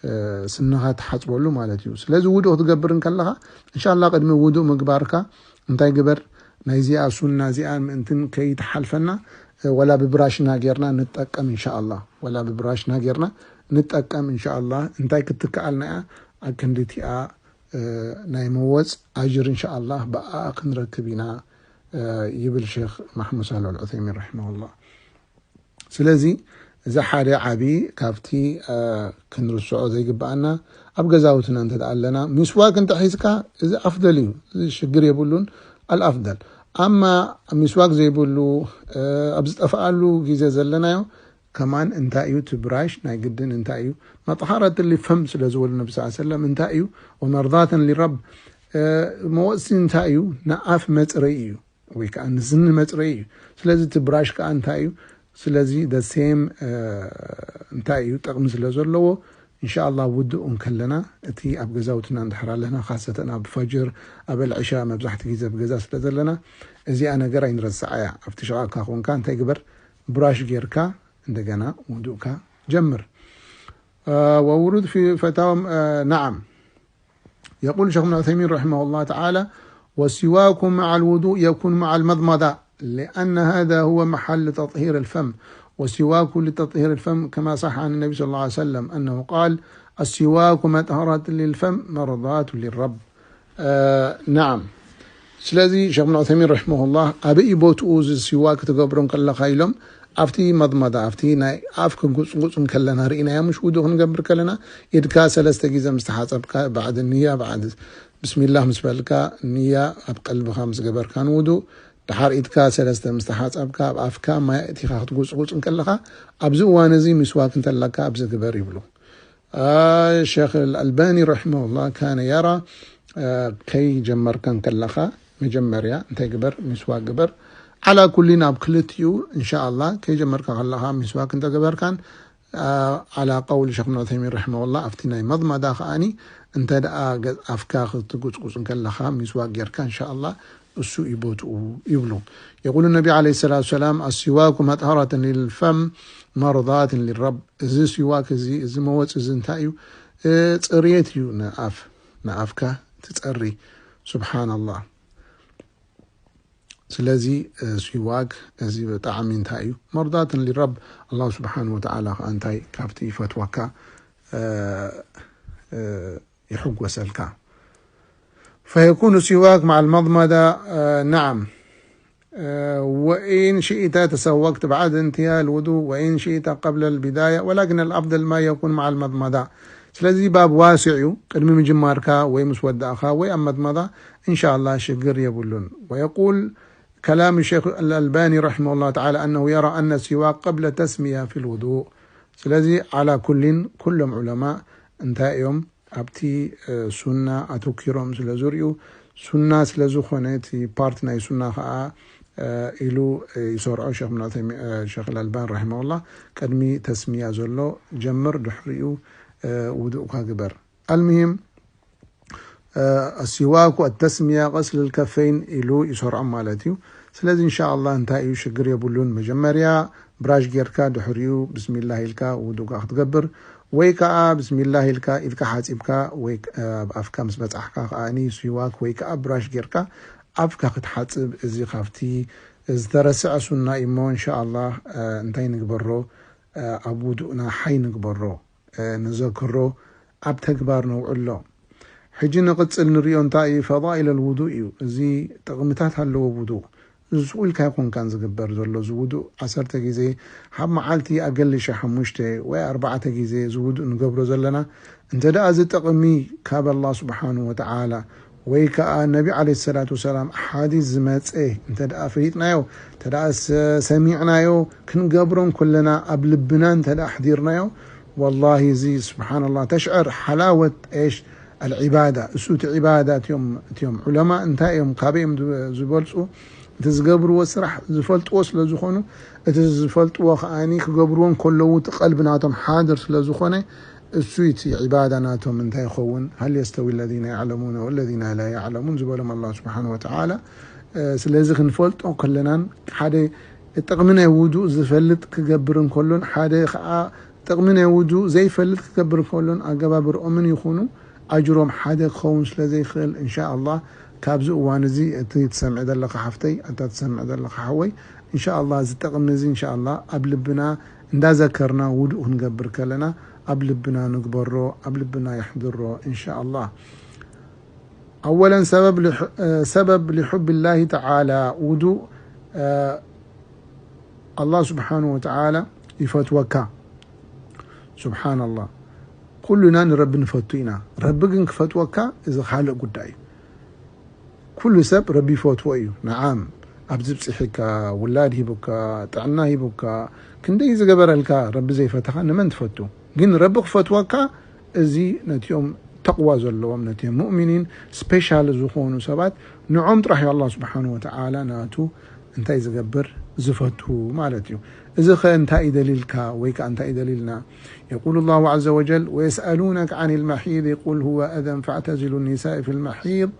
እ፣ ስንኻ ትሓጽበሉ ማለት እዩ። ስለዚ ውዱእ ክትገብር እንከለኻ፣ እንሻላ ቅድሚ ውዱእ ምግባርካ እንታይ ግበር? ናይዚኣ ሱና እዚኣ ምእንትን ከይትሓልፈና፣ እ፣ ወላ ብብራሽና ጌርና ንጠቀም እንሻላ። ወላ ብብራሽና ጌርና ንጠቀም እንሻላ። እንታይ ክትከኣልና እያ? ኣብ ክንዲቲኣ፣ እ፣ ናይ መወጽ ኣጅር እንሻላ ብኣኣ ክንረክብ ኢና፣ እ፣ ይብል ሼኽ ማሕሙድ ሳልሕ ኣልዑሰይሚን ረሒመሁላህ። ስለዚ እዚ ሓደ ዓቢ ካብቲ፣ እ፣ ክንርስዖ ዘይግብኣና፣ ኣብ ገዛውትና እንተ ደኣ ኣለና ሚስዋክ እንተ ሒዝካ፣ እዚ ኣፍደል እዩ፣ እዚ ሽግር የብሉን፣ ኣልኣፍደል። ኣማ ሚስዋክ ዘይብሉ፣ እ፣ ኣብ ዝጠፍኣሉ ግዜ ዘለናዮ፣ ከማን እንታይ እዩ እቲ ብራሽ ናይ ግድን እንታይ እዩ? መጥሃረት ሊፈም ስለ ዝበሉ ነቢ ስ ሰለም እንታይ እዩ? ወመርዳተን ሊረብ፣ እ፣ መወጽቲ እንታይ እዩ? ንኣፍ መጽረይ እዩ፣ ወይ ከዓ ንስኒ መጽረይ እዩ። ስለዚ እቲ ብራሽ ከዓ እንታይ እዩ? ስለዚ the same፣ እ፣ እንታይ እዩ? ጥቕሚ ስለ ዘለዎ፣ እንሻላ ውዱእ እንከለና፣ እቲ ኣብ ገዛውትና እንድሕር ኣለና፣ ካሰተን ኣብ ፈጅር፣ ኣብ ኣልዕሻ መብዛሕቲ ግዜ ኣብ ገዛ ስለ ዘለና፣ እዚኣ ነገር ኣይንረስዓያ። ኣብቲ ሽቓቕካ ኮንካ እንታይ ግበር? ብራሽ ጌርካ እንደገና ውዱእካ ጀምር። እ፣ ወውሩድ ፊ ፈታዋ፣ እ፣ ነዓም። يقول شيخ ابن عثيمين رحمه الله تعالى: والسواك مع الوضوء يكون مع المضمضة، لأن هذا هو محل تطهير الفم، والسواك لتطهير الفم، كما صح عن النبي صلى الله عليه وسلم أنه قال: السواك مطهرة للفم مرضاة للرب. እ፣ ነዓም። ስለዚ ሸኽ ብን ዑሰይሚን ረሒመሁላህ፣ ኣበይ ቦትኡ እዚ ሲዋክ ክትገብሮ እንከለኻ ኢሎም፣ ኣብቲ መድመዳ፣ ኣብቲ ናይ ኣፍ ክንጉጽጉጽ እንከለና ርኢናዮ፣ ምሽ ውዱእ ክንገብር ከለና፣ ኢድካ ሰለስተ ግዜ ምስ ተሓጸብካ፣ ባዕድ ንያ፣ ባዕድ ብስሚላህ ምስ በልካ፣ ንያ ኣብ ቀልብኻ ምስ ገበርካ ንውዱእ፣ ደሓር ኢድካ ሰለስተ ምስ ተሓጸብካ፣ ኣብ ኣፍካ ማይ ኣእቲኻ ክትጉጽጉጽ እንከለኻ፣ ኣብዚ እዋን እዚ ሚስዋክ እንተለካ፣ ኣብዚ ግበር ይብሉ። አ፣ ሸኽ ኣልኣልባኒ ረሒመሁላህ ካነ የራ፣ አ፣ ከይጀመርካ እንከለኻ መጀመርያ እንታይ ግበር? ሚስዋክ ግበር። ዓላ ኩሊን ኣብ ክልቲኡ፣ እንሻኣላህ፣ ከይጀመርካ ከለኻ ሚስዋክ እንተገበርካን፣ አ፣ ዓላ ቀውሊ ሸኽ ብን ዑሰይሚን ረሒመሁላህ ኣብቲ ናይ መድመዳ ከኣኒ እንተ ደኣ ገ-፣ ኣፍካ ክትጉጽጉጽ እንከለኻ ሚስዋክ ጌርካ፣ እንሻኣላህ፣ እሱ እዩ ቦትኡ ይብሉ። የቁሉ ነቢ ዓለይሂ ሰላቱ ወሰላም፣ "ኣሲዋኩ መጥሀረትን ሊልፈም መርዳትን ሊረብ።" እዚ ሲዋክ እዚ፣ እዚ መወፅ እዚ እንታይ እዩ? እ፣ ፅርየት እዩ ንኣፍ፣ ንኣፍካ ትፀሪ። ሱብሓነላህ። ስለዚ፣ እ፣ ሲዋክ እዚ ብጣዕሚ እንታይ እዩ? መርዳትን ሊረብ፣ ኣላሁ ስብሓን ወተዓላ ከዓ እንታይ ካብቲ ይፈትወካ፣ እ፣ እ፣ ይሕጎሰልካ። فيكون السواك مع المضمضة، آه، نعم. آه، وإن شئت تسوكت بعد انتهاء الوضوء، وإن شئت قبل البداية، ولكن الأفضل ما يكون مع المضمضة. ስለዚ ባብ ዋሲዕ እዩ፣ ቅድሚ ምጅማርካ ወይ ምስ ወዳእኻ ወይ ኣብ መድመዳ፣ እንሻላ ሽግር የብሉን። ويقول كلام الشيخ الألباني رحمه الله تعالى أنه يرى أن السواك قبل التسمية في الوضوء. ስለዚ ዓላ ኩሊን ኩሎም ዑለማ እንታይ እዮም ኣብቲ፣ እ፣ ሱና ኣተኪሮም ስለ ዝርእዩ፣ ሱና ስለ ዝኾነ እቲ ፓርት ናይ ሱና ኸዓ፣ እ፣ ኢሉ፣ እ፣ ይሰርዖ ሸኽ ብን ዑሰይሚ-፣ እ፣ ሸኽ ኣልኣልባን ረሒመሁላህ ቅድሚ ተስሚያ ዘሎ ጀምር፣ ድሕሪኡ፣ እ፣ ውዱእካ ግበር። ኣልሙሂም፣ እ፣ ኣሲዋኩ ኣተስሚያ ቀስል ልከፈይን ኢሉ ይሰርዖም ማለት እዩ። ስለዚ እንሻኣላህ እንታይ እዩ ሽግር የብሉን። መጀመርያ ብራሽ ጌርካ ድሕሪኡ ብስሚላህ ኢልካ ውዱእካ ክትገብር ወይ ከዓ ብስሚላህ ኢልካ ኢድካ ሓፂብካ ወይ፣ እ፣ ኣብ ኣፍካ ምስ በፃሕካ ከዓኒ ሲዋክ ወይ ከዓ ብራሽ ጌርካ ኣፍካ ክትሓፅብ፣ እዚ ካብቲ ዝተረስዐ ሱና እዩ እሞ እንሻኣላህ፣ እ፣ እንታይ ንግበሮ፣ እ፣ ኣብ ውዱእና ሓይ ንግበሮ። እ፣ ንዘክሮ፣ ኣብ ተግባር ነውዕሎ። ሕጂ ንቕጽል ንሪኦ እንታይ እዩ? ፈዳኢል ኣልውዱእ እዩ። እዚ ጥቕምታት ኣለዎ ውዱእ። ዝስቁ ኢልካ ኣይኮንካን ዝግበር ዘሎ ዝውዱእ ዓሰርተ ግዜ፣ ሓብ መዓልቲ ኣገሊሸ ሓሙሽተ ወይ ኣርባዕተ ግዜ ዝውዱእ ንገብሮ ዘለና፣ እንተ ደኣ እዚ ጥቕሚ ካብ ኣላህ ስብሓንሁ ወተዓላ ወይ ከኣ ነቢ ዓለይሂ ሰላቱ ወሰላም ሓዲስ ዝመጸ እንተ ደኣ ፈሊጥናዮ፣ እንተ ደኣ ሰ-፣ ሰሚዕናዮ፣ ክንገብሮን ኩልና ኣብ ልብና እንተ ደኣ ኣሕዲርናዮ፣ ወላሂ እዚ ስብሓንላህ ተሽዕር ሓላወት ኤሽ ኣልዒባዳ፣ እሱ እቲ ዒባዳ እቲኦም፣ እቲኦም ዑለማ እንታይ እዮም፣ ካበይ እዮም ዝ-፣ ዝበልጹ? እቲ ዝገብርዎ ስራሕ ዝፈልጥዎ ስለ ዝኾኑ፣ እቲ ዝፈልጥዎ ከኣኒ ክገብርዎ እንከለዉ እቲ ቀልቢ ናቶም ሓድር ስለ ዝኾነ፣ እሱ እቲ ዒባዳ ናቶም እንታይ ይኸውን? هل يستوي الذين يعلمون والذين لا يعلمون ዝበሎም ኣላህ ስብሓን ወተዓላ። እ፣ ስለዚ ክንፈልጦ ከለናን ሓደ ጥቕሚ ናይ ውዱእ ዝፈልጥ ክገብር እንከሎን ሓደ ኸዓ ጥቕሚ ናይ ውዱእ ዘይፈልጥ ክገብር ከሎን ኣገባብርኦምን ይኹኑ ኣጅሮም ሓደ ክኸውን ስለ ዘይኽእል፣ እንሻ ኣላህ ካብዚ እዋን እዚ እቲ ትሰምዒ ዘለኻ ሓፍተይ፣ ኣንታ ትሰምዒ ዘለኻ ሓወይ፣ እንሻ ኣላህ እዚ ጥቕሚ እዚ እንሻ ኣላህ ኣብ ልብና እንዳዘከርና ውዱእ ክንገብር ከለና ኣብ ልብና ንግበሮ፣ ኣብ ልብና የሕድሮ እንሻ ኣላህ። ኣወለን ሰበብ ልሕ-፣ ሰበብ ሊሑብላሂ ተዓላ ውዱእ፣ ኣላህ ስብሓንሁ ወተዓላ ይፈትወካ። ሱብሓነላህ። ኩሉና ንረቢ ንፈቱ ኢና። ረቢ ግን ክፈትወካ እዚ ካልእ ጉዳይ እዩ። ኩሉ ሰብ ረቢ ይፈትዎ እዩ። ነዓም፣ ኣብዚ ብጽሒካ፣ ውላድ ሂቡካ፣ ጥዕና ሂቡካ፣ ክንደይ ዝገበረልካ ረቢ ዘይፈተኻ ንመን ትፈቱ? ግን ረቢ ክፈትወካ እዚ ነቲኦም ተቕዋ ዘለዎም፣ ነቲኦም ሙእሚኒን ስፔሻል ዝኾኑ ሰባት ንዖም ጥራሕ እዩ ኣላህ ስብሓንሁ ወተዓላ ናቱ እንታይ ዝገብር ዝፈቱ ማለት እዩ። እዚ ኸ እንታይ እዩ ደሊልካ ወይ ከኣ እንታይ እዩ ደሊልና? يقول الله عز وجل: ويسألونك عن المحيض قل هو أذى فاعتزلوا النساء في المحيض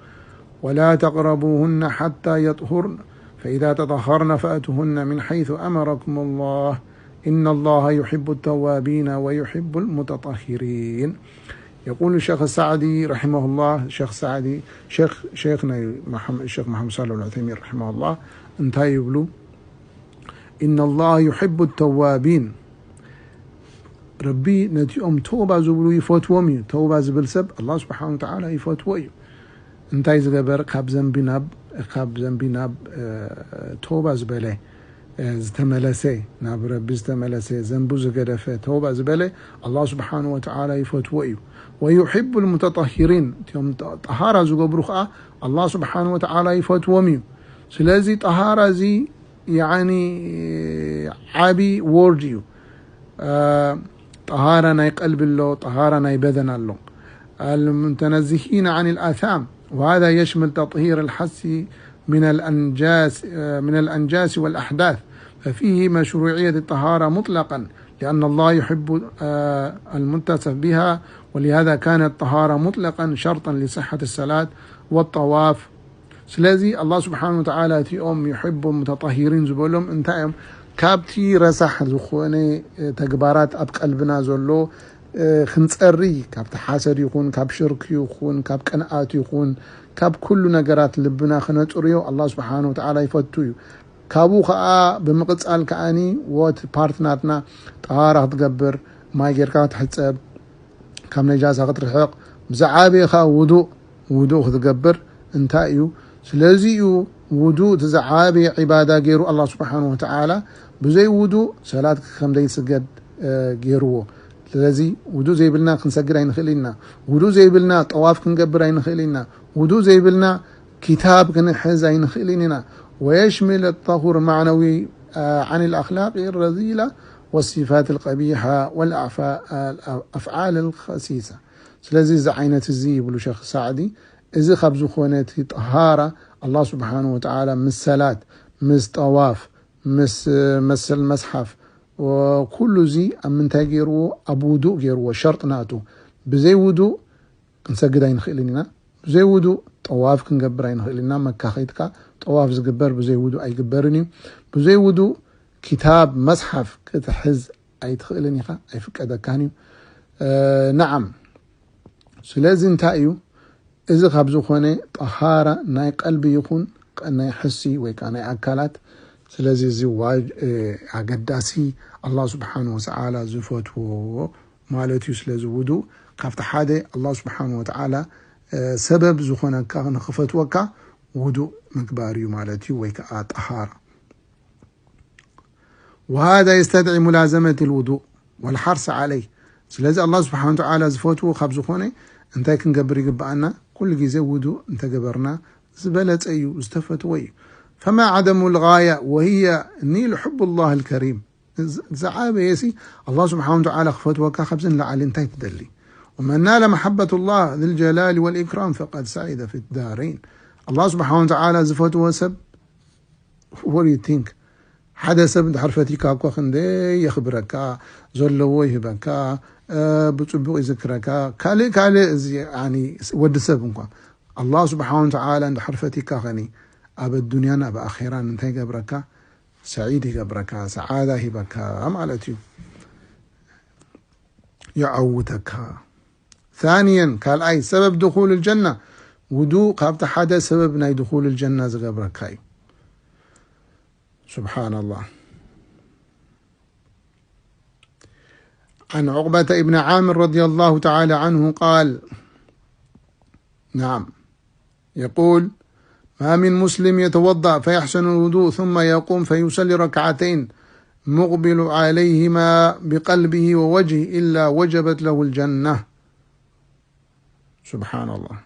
ولا تقربوهن حتى يطهرن فإذا تطهرن فأتوهن من حيث أمركم الله إن الله يحب التوابين ويحب المتطهرين. يقول الشيخ السعدي رحمه الله، الشيخ السعدي شيخ، شيخنا محمد، الشيخ محمد صالح العثيمين رحمه الله، እንታይ ይብሉ? إن الله يحب التوابين። ረቢ ነቲኦም ተውባ ዝብሉ ይፈትዎም እዩ። ተውባ ዝብል ሰብ ኣላህ ስብሓን ወተዓላ ይፈትዎ እዩ። እንታይ ዝገበር? ካብ ዘንቢ ናብ፣ ካብ ዘንቢ ናብ፣ እ፣ ተውባ ዝበለ፣ እ፣ ዝተመለሰ፣ ናብ ረቢ ዝተመለሰ፣ ዘንቡ ዝገደፈ፣ ተውባ ዝበለ ኣላህ ስብሓን ወተዓላ ይፈትዎ እዩ። ويحب المتطهرين። እቲኦም ጠ-፣ ጠሃራ ዝገብሩ ኸዓ ኣላህ ስብሓን ወተዓላ ይፈትዎም እዩ። ስለዚ ጠሃራ እዚ ያኒ ዓቢ ወርድ እዩ። አ፣ ጠሃራ ናይ ቀልቢ ኣሎ፣ ጠሃራ ናይ በደን ኣሎ። المتنزهين عن الآثام، وهذا يشمل تطهير الحس من الأنجاس، من الأنجاس والأحداث، ففيه مشروعية الطهارة مطلقا، لأن الله يحب، آه، المتصف بها، ولهذا كانت الطهارة مطلقا شرطا لصحة الصلاة والطواف. ስለዚ ኣላህ ስብሓን ወተዓላ እቲኦም ዩሕቡ ሙተጣሂሪን ዝበሎም እንታይ እዮም? ካብቲ ረሳሕ ዝኾነ፣ እ፣ ተግባራት ኣብ ቀልብና ዘሎ፣ እ፣ ክንጸሪ፣ ካብቲ ሓሰድ ይኹን፣ ካብ ሽርክ ይኹን፣ ካብ ቅንኣት ይኹን፣ ካብ ኩሉ ነገራት ልብና ክነጽርዮ ኣላህ ስብሓን ወተዓላ ይፈቱ እዩ። ካብኡ ኸዓ ብምቕጻል ከዓኒ ወት ፓርት ናትና ጠሃራ ክትገብር፣ ማይ ጌርካ ክትሕጸብ፣ ካብ ነጃሳ ክትርሕቕ፣ ብዝዓበየ ኸዓ ውዱእ፣ ውዱእ ክትገብር እንታይ እዩ? ስለዚ እዩ ውዱእ እቲ ዝዓበየ ዒባዳ ገይሩ ኣላህ ስብሓን ወተዓላ። ብዘይ ውዱእ ሰላት ከም ዘይስገድ፣ እ፣ ገይርዎ። ስለዚ ውዱእ ዘይብልና ክንሰግድ ኣይንኽእል ኢና። ውዱእ ዘይብልና ጠዋፍ ክንገብር ኣይንኽእል ኢና። ውዱእ ዘይብልና ኪታብ ክንሕዝ ኣይንኽእልን ኢና። ويشمل الطهر معنوي، آه، عن الأخلاق الرذيلة والصفات القبيحة والأعفا-، الأفعال الخسيسة። ስለዚ እዚ ዓይነት እዚ ይብሉ ሸኽ ሳዕዲ፣ እዚ ካብ ዝኾነ እቲ ጠሃራ ኣላህ ስብሓን ወተዓላ ምስ ሰላት፣ ምስ ጠዋፍ፣ ምስ መሰል መስሓፍ፣ ኩሉ እዚ ኣብ ምንታይ ገይርዎ? ኣብ ውዱእ ገይርዎ፣ ሸርጥ ናቱ። ብዘይ ውዱእ ክንሰግድ ኣይንኽእልን ኢና። ብዘይ ውዱእ ጠዋፍ ክንገብር ኣይንኽእልን ኢና። መካ ኸይድካ ጠዋፍ ዝግበር ብዘይ ውዱእ ኣይግበርን እዩ። ብዘይ ውዱእ ኪታብ መስሓፍ ክትሕዝ ኣይትኽእልን ኢኻ፣ ኣይፍቀደካን እዩ። እ፣ ነዓም። ስለዚ እንታይ እዩ? እዚ ካብ ዝኾነ ጠሃራ ናይ ቀልቢ ይኹን ናይ ሕሲ ወይ ከዓ ናይ ኣካላት። ስለዚ እዚ ዋጅ-፣ እ፣ ኣገዳሲ ኣላህ ስብሓን ወተዓላ ዝፈትዎ ማለት እዩ። ስለዚ ውዱእ ካብቲ ሓደ ኣላህ ስብሓን ወተዓላ፣ እ፣ ሰበብ ዝኾነካ ንኽፈትወካ ውዱእ ምግባር እዩ ማለት እዩ፣ ወይ ከዓ ጠሃራ። وهذا يستدعي ملازمة الوضوء والحرص عليه. ስለዚ ኣላህ ስብሓን ወተዓላ ዝፈትዎ ካብ ዝኾነ እንታይ ክንገብር ይግብኣና? ኩሉ ግዜ ውዱእ እንተገበርና ዝበለጸ እዩ፣ ዝተፈትወ እዩ። فما عدم الغاية وهي نيل حب الله الكريم. ዝዓበየ ሲ ኣላህ ስብሓን ወተዓላ ክፈትወካ ካብዚ ንላዕሊ እንታይ ትደሊ? ومن نال محبة الله ذي الجلال والإكرام فقد سعد في الدارين. ኣላህ ስብሓን ወተዓላ ዝፈትዎ ሰብ what do you think? ሓደ ሰብ እንድሕር ፈቲካ እኮ ክንደይ የኽብረካ፣ ዘለዎ ይህበካ፣ ብፅቡቅ ይዝክረካ። ካልእ ካልእ እዚ ወዲ ሰብ እንኳ ኣላህ ስብሓን ወተዓላ እንድሕር ፈቲካ ኸኒ ኣብ ኣዱንያን ኣብ ኣኼራን እንታይ ይገብረካ? ሰዒድ ይገብረካ፣ ሰዓዳ ይህበካ ማለት እዩ። የዐውተካ። ثانيا ካልኣይ ሰበብ ድኹል الجنة ውዱእ ካብቲ ሓደ ሰበብ ናይ ድኹል الجنة ዝገብረካ እዩ። سبحان الله. عن عقبة بن عامر رضي الله تعالى عنه قال، نعم، يقول: ما من مسلم يتوضأ فيحسن الوضوء ثم يقوم فيصلي ركعتين مقبل عليهما بقلبه ووجهه إلا وجبت له الجنة. سبحان الله.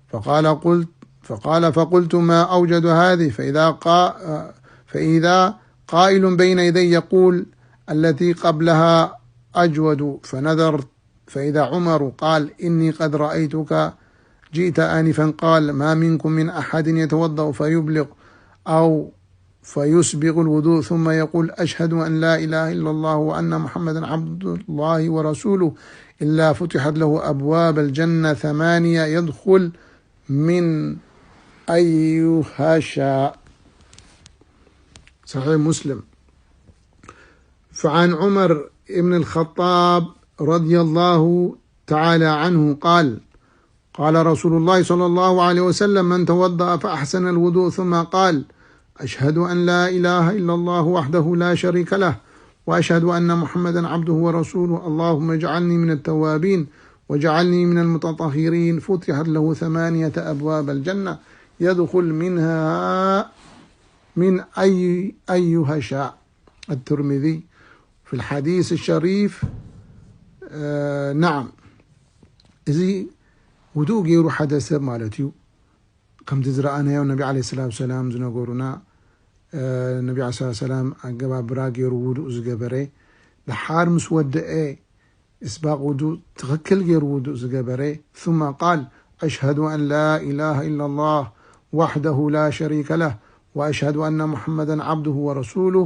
فقال قلت فقال فقلت: ما أوجد هذه؟ فإذا قا فإذا قائل بين يدي يقول: التي قبلها أجود. فنظرت فإذا عمر قال: إني قد رأيتك جئت آنفا. قال: ما منكم من أحد يتوضأ فيبلغ أو فيسبغ الوضوء ثم يقول: أشهد أن لا إله إلا الله وأن محمدا عبد الله ورسوله، إلا فتحت له أبواب الجنة ثمانية يدخل من أيها شاء. صحيح مسلم. فعن عمر بن الخطاب رضي الله تعالى عنه قال: قال رسول الله صلى الله عليه وسلم: من توضأ فأحسن الوضوء ثم قال: أشهد أن لا إله إلا الله وحده لا شريك له، وأشهد أن محمدا عبده ورسوله، اللهم اجعلني من التوابين واجعلني من المتطهرين، فتحت له ثمانية أبواب الجنة، يدخل منها من أي أيها شاء. الترمذي في الحديث الشريف. نعم، እዚ ውዱእ ገይሩ ሓደ ሰብ ማለት እዩ። ከምቲ ዝረኣናዮ ነቢ ዓለይሂ ሰላቱ ሰላም ዝነገሩና፣ ነቢ ዓለይሂ ሰላቱ ሰላም ኣገባብራ ገይሩ ውዱእ ዝገበረ፣ ደሓር ምስ ወደአ እስባቕ ውዱእ ትኽክል ገይሩ ውዱእ ዝገበረ፣ ثم قال: أشهد أن لا إله إلا الله وحده لا شريك له وأشهد أن محمدا عبده ورسوله።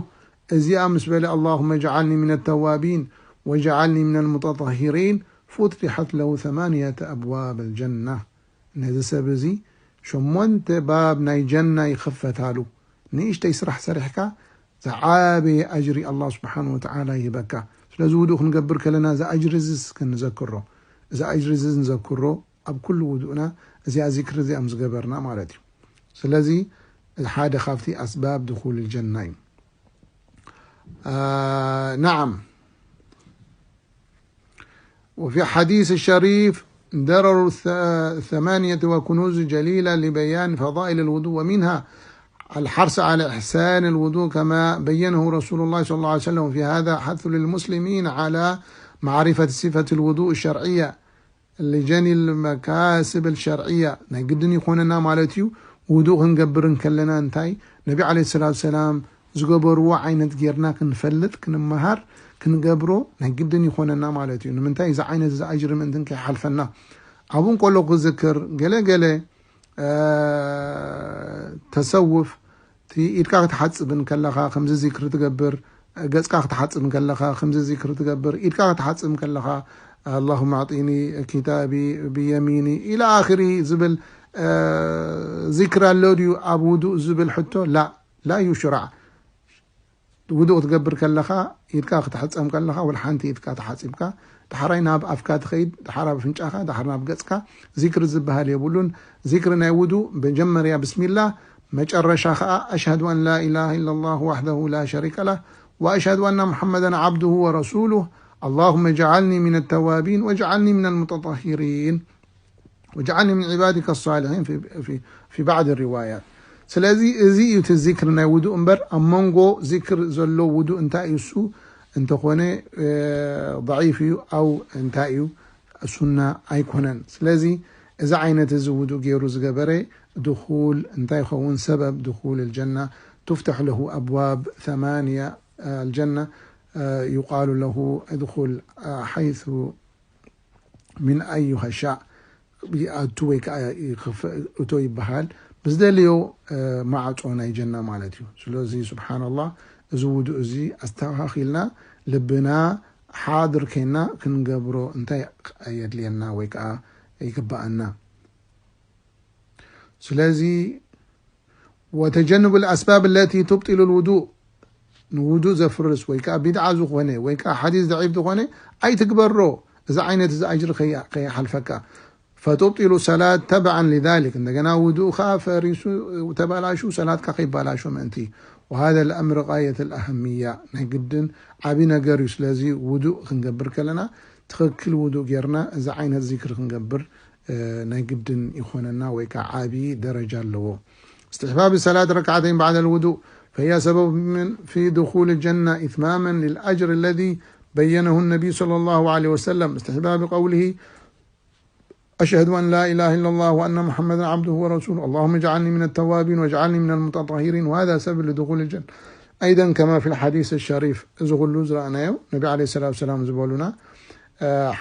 እዚኣ ምስ በለ: اللهم اجعلني من التوابين واجعلني من المتطهرين، فتحت له ثمانية أبواب الجنة. ነዚ ሰብ እዚ ሸሞንተ ባብ ናይ ጀና ይኽፈታሉ። ንእሽተይ ስራሕ ሰሪሕካ ዝዓበየ ኣጅሪ ኣላህ ስብሓን ወተዓላ ይህበካ። ስለዚ ውዱእ ክንገብር ከለና እዚ ኣጅሪ እዚ ክንዘክሮ፣ እዚ ኣጅሪ እዚ ንዘክሮ ኣብ ኩሉ ውዱእና እዚኣ ዚክሪ እዚኣ ምስ ገበርና ማለት እዩ። ስለዚ ሓደ ካብቲ ኣስባብ ድኹል ጀና እዩ። ናዓም። وفي حديث الشريف درر الثمانية وكنوز جليلة لبيان فضائل الوضوء، ومنها الحرص على إحسان الوضوء كما بينه رسول الله صلى الله عليه وسلم. في هذا حث للمسلمين على معرفة صفة الوضوء الشرعية لجني المكاسب الشرعية. ናይ ግድን ይኾነና ማለት እዩ። ውዱእ ክንገብር እንከለና እንታይ ነቢ ዓለይሂ ሰላቱ ሰላም ዝገበርዎ ዓይነት ጌርና ክንፈልጥ፣ ክንመሃር፣ ክንገብሮ ናይ ግድን ይኾነና ማለት እዩ። ንምንታይ? እዚ ዓይነት እዚ ኣጅሪ ምእንትን ከይሓልፈና። ኣብኡ እንከሎ ክዝክር ገለ ገለ ተሰውፍ ኢድካ ክትሓፅብ እንከለኻ ከምዚ ዚክሪ ትገብር፣ ገፅካ ክትሓፅብ እንከለኻ ከምዚ ዚክሪ ትገብር፣ ኢድካ ክትሓፅብ እንከለኻ اللهم أعطني كتابي بيميني إلى آخره ዝብል ዚክሪ ኣሎ ድዩ ኣብ ውዱእ ዝብል ሕቶ? ላ لا يشرع። ውዱእ ክትገብር ከለኻ ኢድካ ክትሕፀም ከለኻ ወላ ሓንቲ ኢድካ ተሓፂብካ ዳሕራይ ናብ ኣፍካ ትኸይድ፣ ዳሕር ኣብ ኣፍንጫኻ፣ ዳሕር ናብ ገፅካ። ዚክሪ ዝበሃል የብሉን። ዚክሪ ናይ ውዱእ መጀመርያ ብስሚላ፣ መጨረሻ ኸዓ أشهد أن لا إله إلا الله وحده لا شريك له وأشهد أن محمدا عبده ورسوله، اللهم اجعلني من التوابين واجعلني من المتطهرين. واجعلني من عبادك الصالحين في في في بعض الروايات. ስለዚ እዚ እዩ እቲ ዚክር ናይ ውዱእ እምበር ኣብ መንጎ ዚክር ዘሎ ውዱእ እንታይ እዩ እሱ እንተኾነ ضعيف እዩ ኣው እንታይ እዩ ሱና ኣይኮነን። ስለዚ እዚ ዓይነት እዚ ውዱእ ገይሩ ዝገበረ ድኹል እንታይ ይኸውን ሰበብ ድኹል الجنة تفتح له أبواب ثمانية الجنة يقال له ادخل حيث من أيها شاء ይኣቱ ወይ ከዓ እቶ ይበሃል ብዝደልዮ ማዕፆ ናይ ጀና ማለት እዩ። ስለዚ ስብሓንላህ እዚ ውዱእ እዚ ኣስተኻኺልና ልብና ሓድር ከይና ክንገብሮ እንታይ የድልየና ወይ ከዓ ይግበኣና። ስለዚ وتجنب الأسباب التي تبطل الوضوء ንውዱእ ዘፍርስ ወይ ከዓ ቢድዓ ዝኾነ ወይ ከዓ ሓዲስ ደዒፍ ዝኾነ ኣይትግበሮ። እዚ ዓይነት እዚ ኣጅሪ ከይሓልፈካ فتبطل الصلاة تبعا لذلك እንደገና ውዱእ ከዓ ፈሪሱ ተባላሹ ሰላትካ ከይባላሾ ምእንቲ وهذا الأمر غاية الأهمية ናይ ግድን ዓብዪ ነገር እዩ። ስለዚ ውዱእ ክንገብር ከለና ትኽክል ውዱእ ጌርና እዚ ዓይነት ዚክር ክንገብር ናይ ግድን ይኾነና ወይ ከዓ ዓብዪ ደረጃ ኣለዎ። استحباب صلاة ركعتين بعد الوضوء فهي سبب من في دخول الجنة إتماما للأجر الذي بينه النبي صلى الله عليه وسلم استحباب قوله أشهد أن لا إله إلا الله وأن محمدا عبده ورسوله اللهم اجعلني من التوابين واجعلني من المتطهرين وهذا سبب لدخول الجنة أيضا كما في الحديث الشريف እዚ ኩሉ ዝረኣናዮ ነቢ عليه الصلاة والسلام ዝበሉና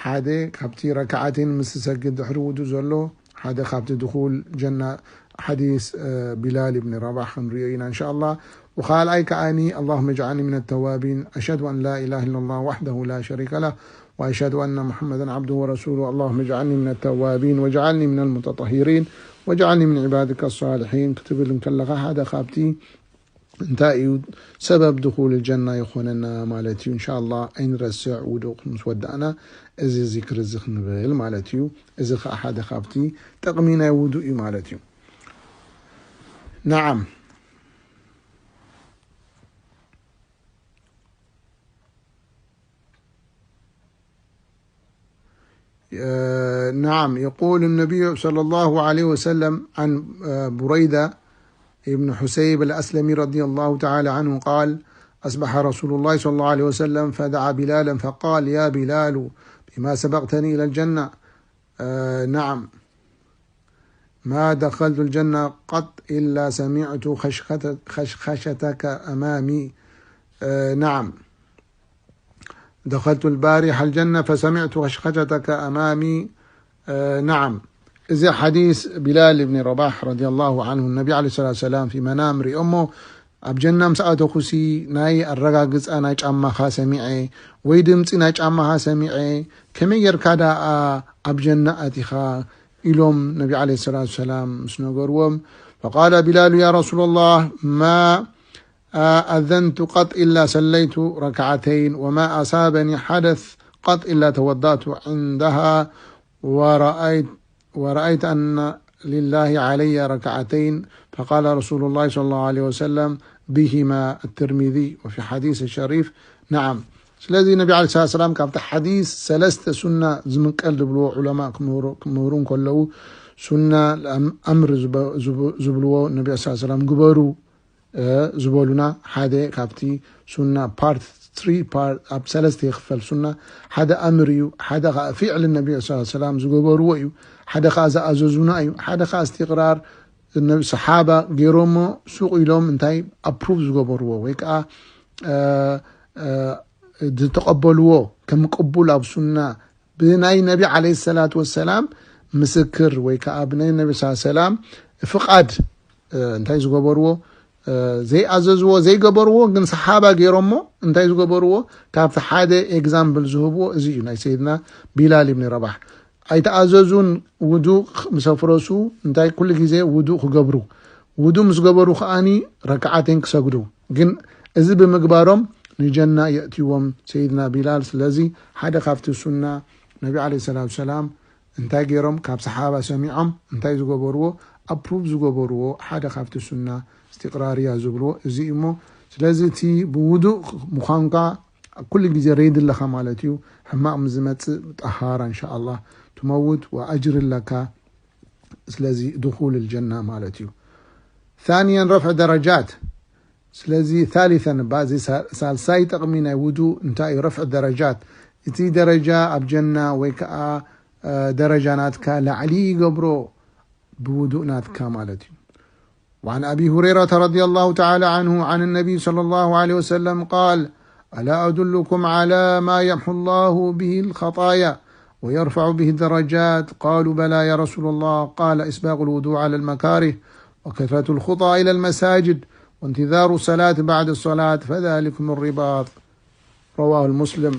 ሓደ ካብቲ ረክዓተይን ምስ ሰግድ ድሕሪ ውዱእ ዘሎ ሓደ ካብቲ ድኹል ጀና ሓዲስ ቢላል ብን ረባሕ ክንሪኦ ኢና እንሻ ኣላ። ወካልኣይ ከዓኒ اللهم اجعلني من التوابين أشهد أن لا إله إلا الله وحده لا شريك له وأشهد أن محمدا عبده ورسوله اللهم اجعلني من التوابين واجعلني من المتطهرين واجعلني من عبادك الصالحين ክትብል እንከለኻ ሓደ ካብቲ እንታይ እዩ ሰበብ ድኹል ጀና ይኾነና ማለት እዩ። እንሻ ኣላ ኣይንረስዕ ውዱእ ምስ ወዳእና እዚ ዚክር እዚ ክንብል ማለት እዩ። እዚ ከዓ ሓደ ካብቲ ጥቕሚ ናይ ውዱእ እዩ ማለት እዩ። ነዓም نعم يقول النبي صلى الله عليه وسلم عن بريدة ابن حسيب الأسلمي رضي الله تعالى عنه قال أصبح رسول الله صلى الله عليه وسلم فدعا بلالا فقال يا بلال بما سبقتني إلى الجنة آه نعم ما دخلت الجنة قط إلا سمعت خشخشتك أمامي آه نعم دخلت البارحة الجنة فسمعت خشخشتك أمامي آه نعم እዚ ሓዲስ ቢላል ብን ረባሕ ረዲየላሁ ዓንሁ ነቢ ዓለይሂ ሰላቱ ሰላም ፊ መናም ሪኦሞ ኣብ ጀና ምስ ኣተኹሲ ናይ ኣረጋግፃ ናይ ጫማኻ ሰሚዐ ወይ ድምፂ ናይ ጫማኻ ሰሚዐ ከመይ ጌርካ ደኣ ኣብ ጀና ኣቲኻ ኢሎም ነቢ ዓለይሂ ሰላቱ ሰላም ምስ ነገርዎም فقال بلال يا رسول الله ما أذنت قط إلا صليت ركعتين وما أصابني حدث قط إلا توضأت عندها ورأيت ورأيت أن لله علي ركعتين فقال رسول الله صلى الله عليه وسلم بهما الترمذي وفي حديث شريف نعم ስለዚ ነቢ ዓለይሂ ሰላቱ ሰላም ካብቲ ሓዲስ ሰለስተ ሱና ዝምቀል ዝብልዎ ዑለማ ክምህሩ እንከለዉ ሱና ኣምር ዝብልዎ ነቢ ስ ሰላም ግበሩ ዝበሉና ሓደ ካብቲ ሱና ፓርት ትሪ ኣብ ሰለስተ ይኽፈል ሱና ሓደ ኣምር እዩ ሓደ ከዓ ፊዕል ነቢ ስ ሰላም ዝገበርዎ እዩ ሓደ ከዓ ዝኣዘዙና እዩ ሓደ ከዓ እስትቅራር ሰሓባ ገይሮሞ ሱቅ ኢሎም እንታይ ኣፕሩቭ ዝገበርዎ ወይ ከዓ ዝተቐበልዎ ከም ቅቡል ኣብ ሱና ብናይ ነቢ ዓለይሂ ሰላቱ ወሰላም ምስክር ወይ ከዓ ብናይ ነቢ ስ ሰላም ፍቓድ እንታይ ዝገበርዎ ዘይኣዘዝዎ ዘይገበርዎ ግን ሰሓባ ገይሮሞ እንታይ ዝገበርዎ ካብቲ ሓደ ኤግዛምፕል ዝህብዎ እዚ እዩ ናይ ሰይድና ቢላል ብኒ ረባሕ ኣይተኣዘዙን ውዱእ ምስ ኣፍረሱ እንታይ ኩሉ ግዜ ውዱእ ክገብሩ ውዱእ ምስ ገበሩ ከዓኒ ረክዓተይን ክሰግዱ ግን እዚ ብምግባሮም ንጀና የእትዎም ሰይድና ቢላል ስለዚ ሓደ ካብቲ ሱና ነቢ ዓለይሂ ሰላቱ ሰላም እንታይ ገይሮም ካብ ሰሓባ ሰሚዖም እንታይ ዝገበርዎ ኣፕሩቭ ዝገበርዎ ሓደ ካብቲ ሱና እስትቅራርያ ዝብልዎ እዚ እዩ እሞ ስለዚ እቲ ብውዱእ ምዃንካ ኩሉ ግዜ ሬዲ ኣለኻ ማለት እዩ ሕማቕ ምስ ዝመፅእ ጠሃራ እንሻ ኣላ ትመውት ወኣጅሪ ኣለካ ስለዚ ድኹል ልጀና ማለት እዩ። ثانيا رفع درجات። ስለዚ ثالثا እባ እዚ ሳ- ሳልሳይ ጥቕሚ ናይ ውዱእ እንታይ እዩ? ረፍዕ ደረጃት። እቲ ደረጃ ኣብ ጀና ወይ ከዓ ደረጃ ናትካ ላዕሊ ይገብሮ ብውዱእ ናትካ ማለት እዩ። وعن أبي هريرة رضي الله تعالى عنه عن النبي صلى الله عليه وسلم قال: ألا أدلكم على ما يمحو الله به الخطايا ويرفع به الدرجات؟ قالوا: بلى يا رسول الله. قال: إسباغ الوضوء على المكاره، وكثرة الخطى إلى المساجد، وانتظار الصلاة بعد الصلاة، فذلكم الرباط. رواه مسلم.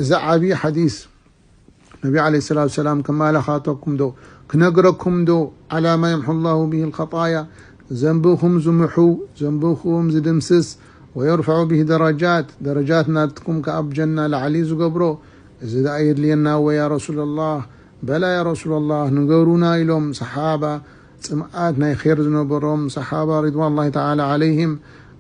እዚ ዓብዪ ሓዲስ ነቢ ዓለይሂ ሰላቱ ወሰላም ከማላኻተኩም ዶ ክነግረኩም ዶ? على ما يمحو الله به الخطايا፣ ዘንብኹም ዝምሑ፣ ዘንብኹም ዝድምስስ፣ ويرفع به درجات፣ ደረጃት ናትኩም ከኣ ኣብ ጀና ላዕሊ ዝገብሮ፣ እዚ ደኣ የድልየና ወይ ያ ረሱለላህ? በላ ያ ረሱለላህ ንገሩና ኢሎም ሰሓባ፣ ጽምኣት ናይ ኼር ዝነበሮም ሰሓባ ሪድዋንላሂ ተዓላ ዓለይሂም፣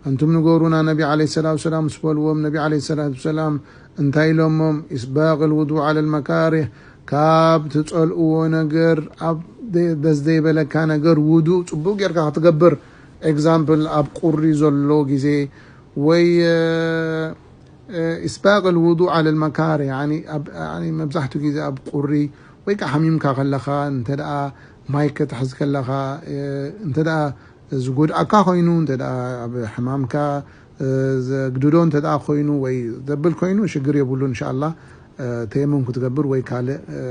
ኣንቱም ንገሩና ነቢ ዓለይሂ ሰላቱ ወሰላም ምስ በልዎም፣ ነቢ ዓለይሂ ሰላቱ ወሰላም እንታይ ኢሎሞም? ኢስባቅ ልውዱእ ዓለ ልመካሪህ፣ ካብ ትጸልእዎ ነገር፣ ኣብ ደ- ደስ ዘይበለካ ነገር ውዱእ ጽቡቅ ጌርካ ክትገብር። ኤግዛምፕል፣ ኣብ ቁሪ ዘሎ ግዜ ወይ እ፣ እ፣ ኢስባቅ ልውዱእ ዓለ ልመካሪህ፣ ያኒ ኣብ- ያኒ መብዛሕትኡ ግዜ ኣብ ቁሪ ወይ ከዓ ሓሚምካ ከለኻ፣ እንተ ደኣ ማይ ከተሕዝ ከለኻ፣ እ፣ እንተ ደኣ ዝጎድኣካ ኮይኑ፣ እንተ ደኣ ኣብ ሕማምካ እ፣ ዘግድዶ እንተ ደኣ ኮይኑ ወይ ዘብል ኮይኑ ሽግር የብሉ። እንሻላ ተየሙም ክትገብር ወይ ካልእ እ፣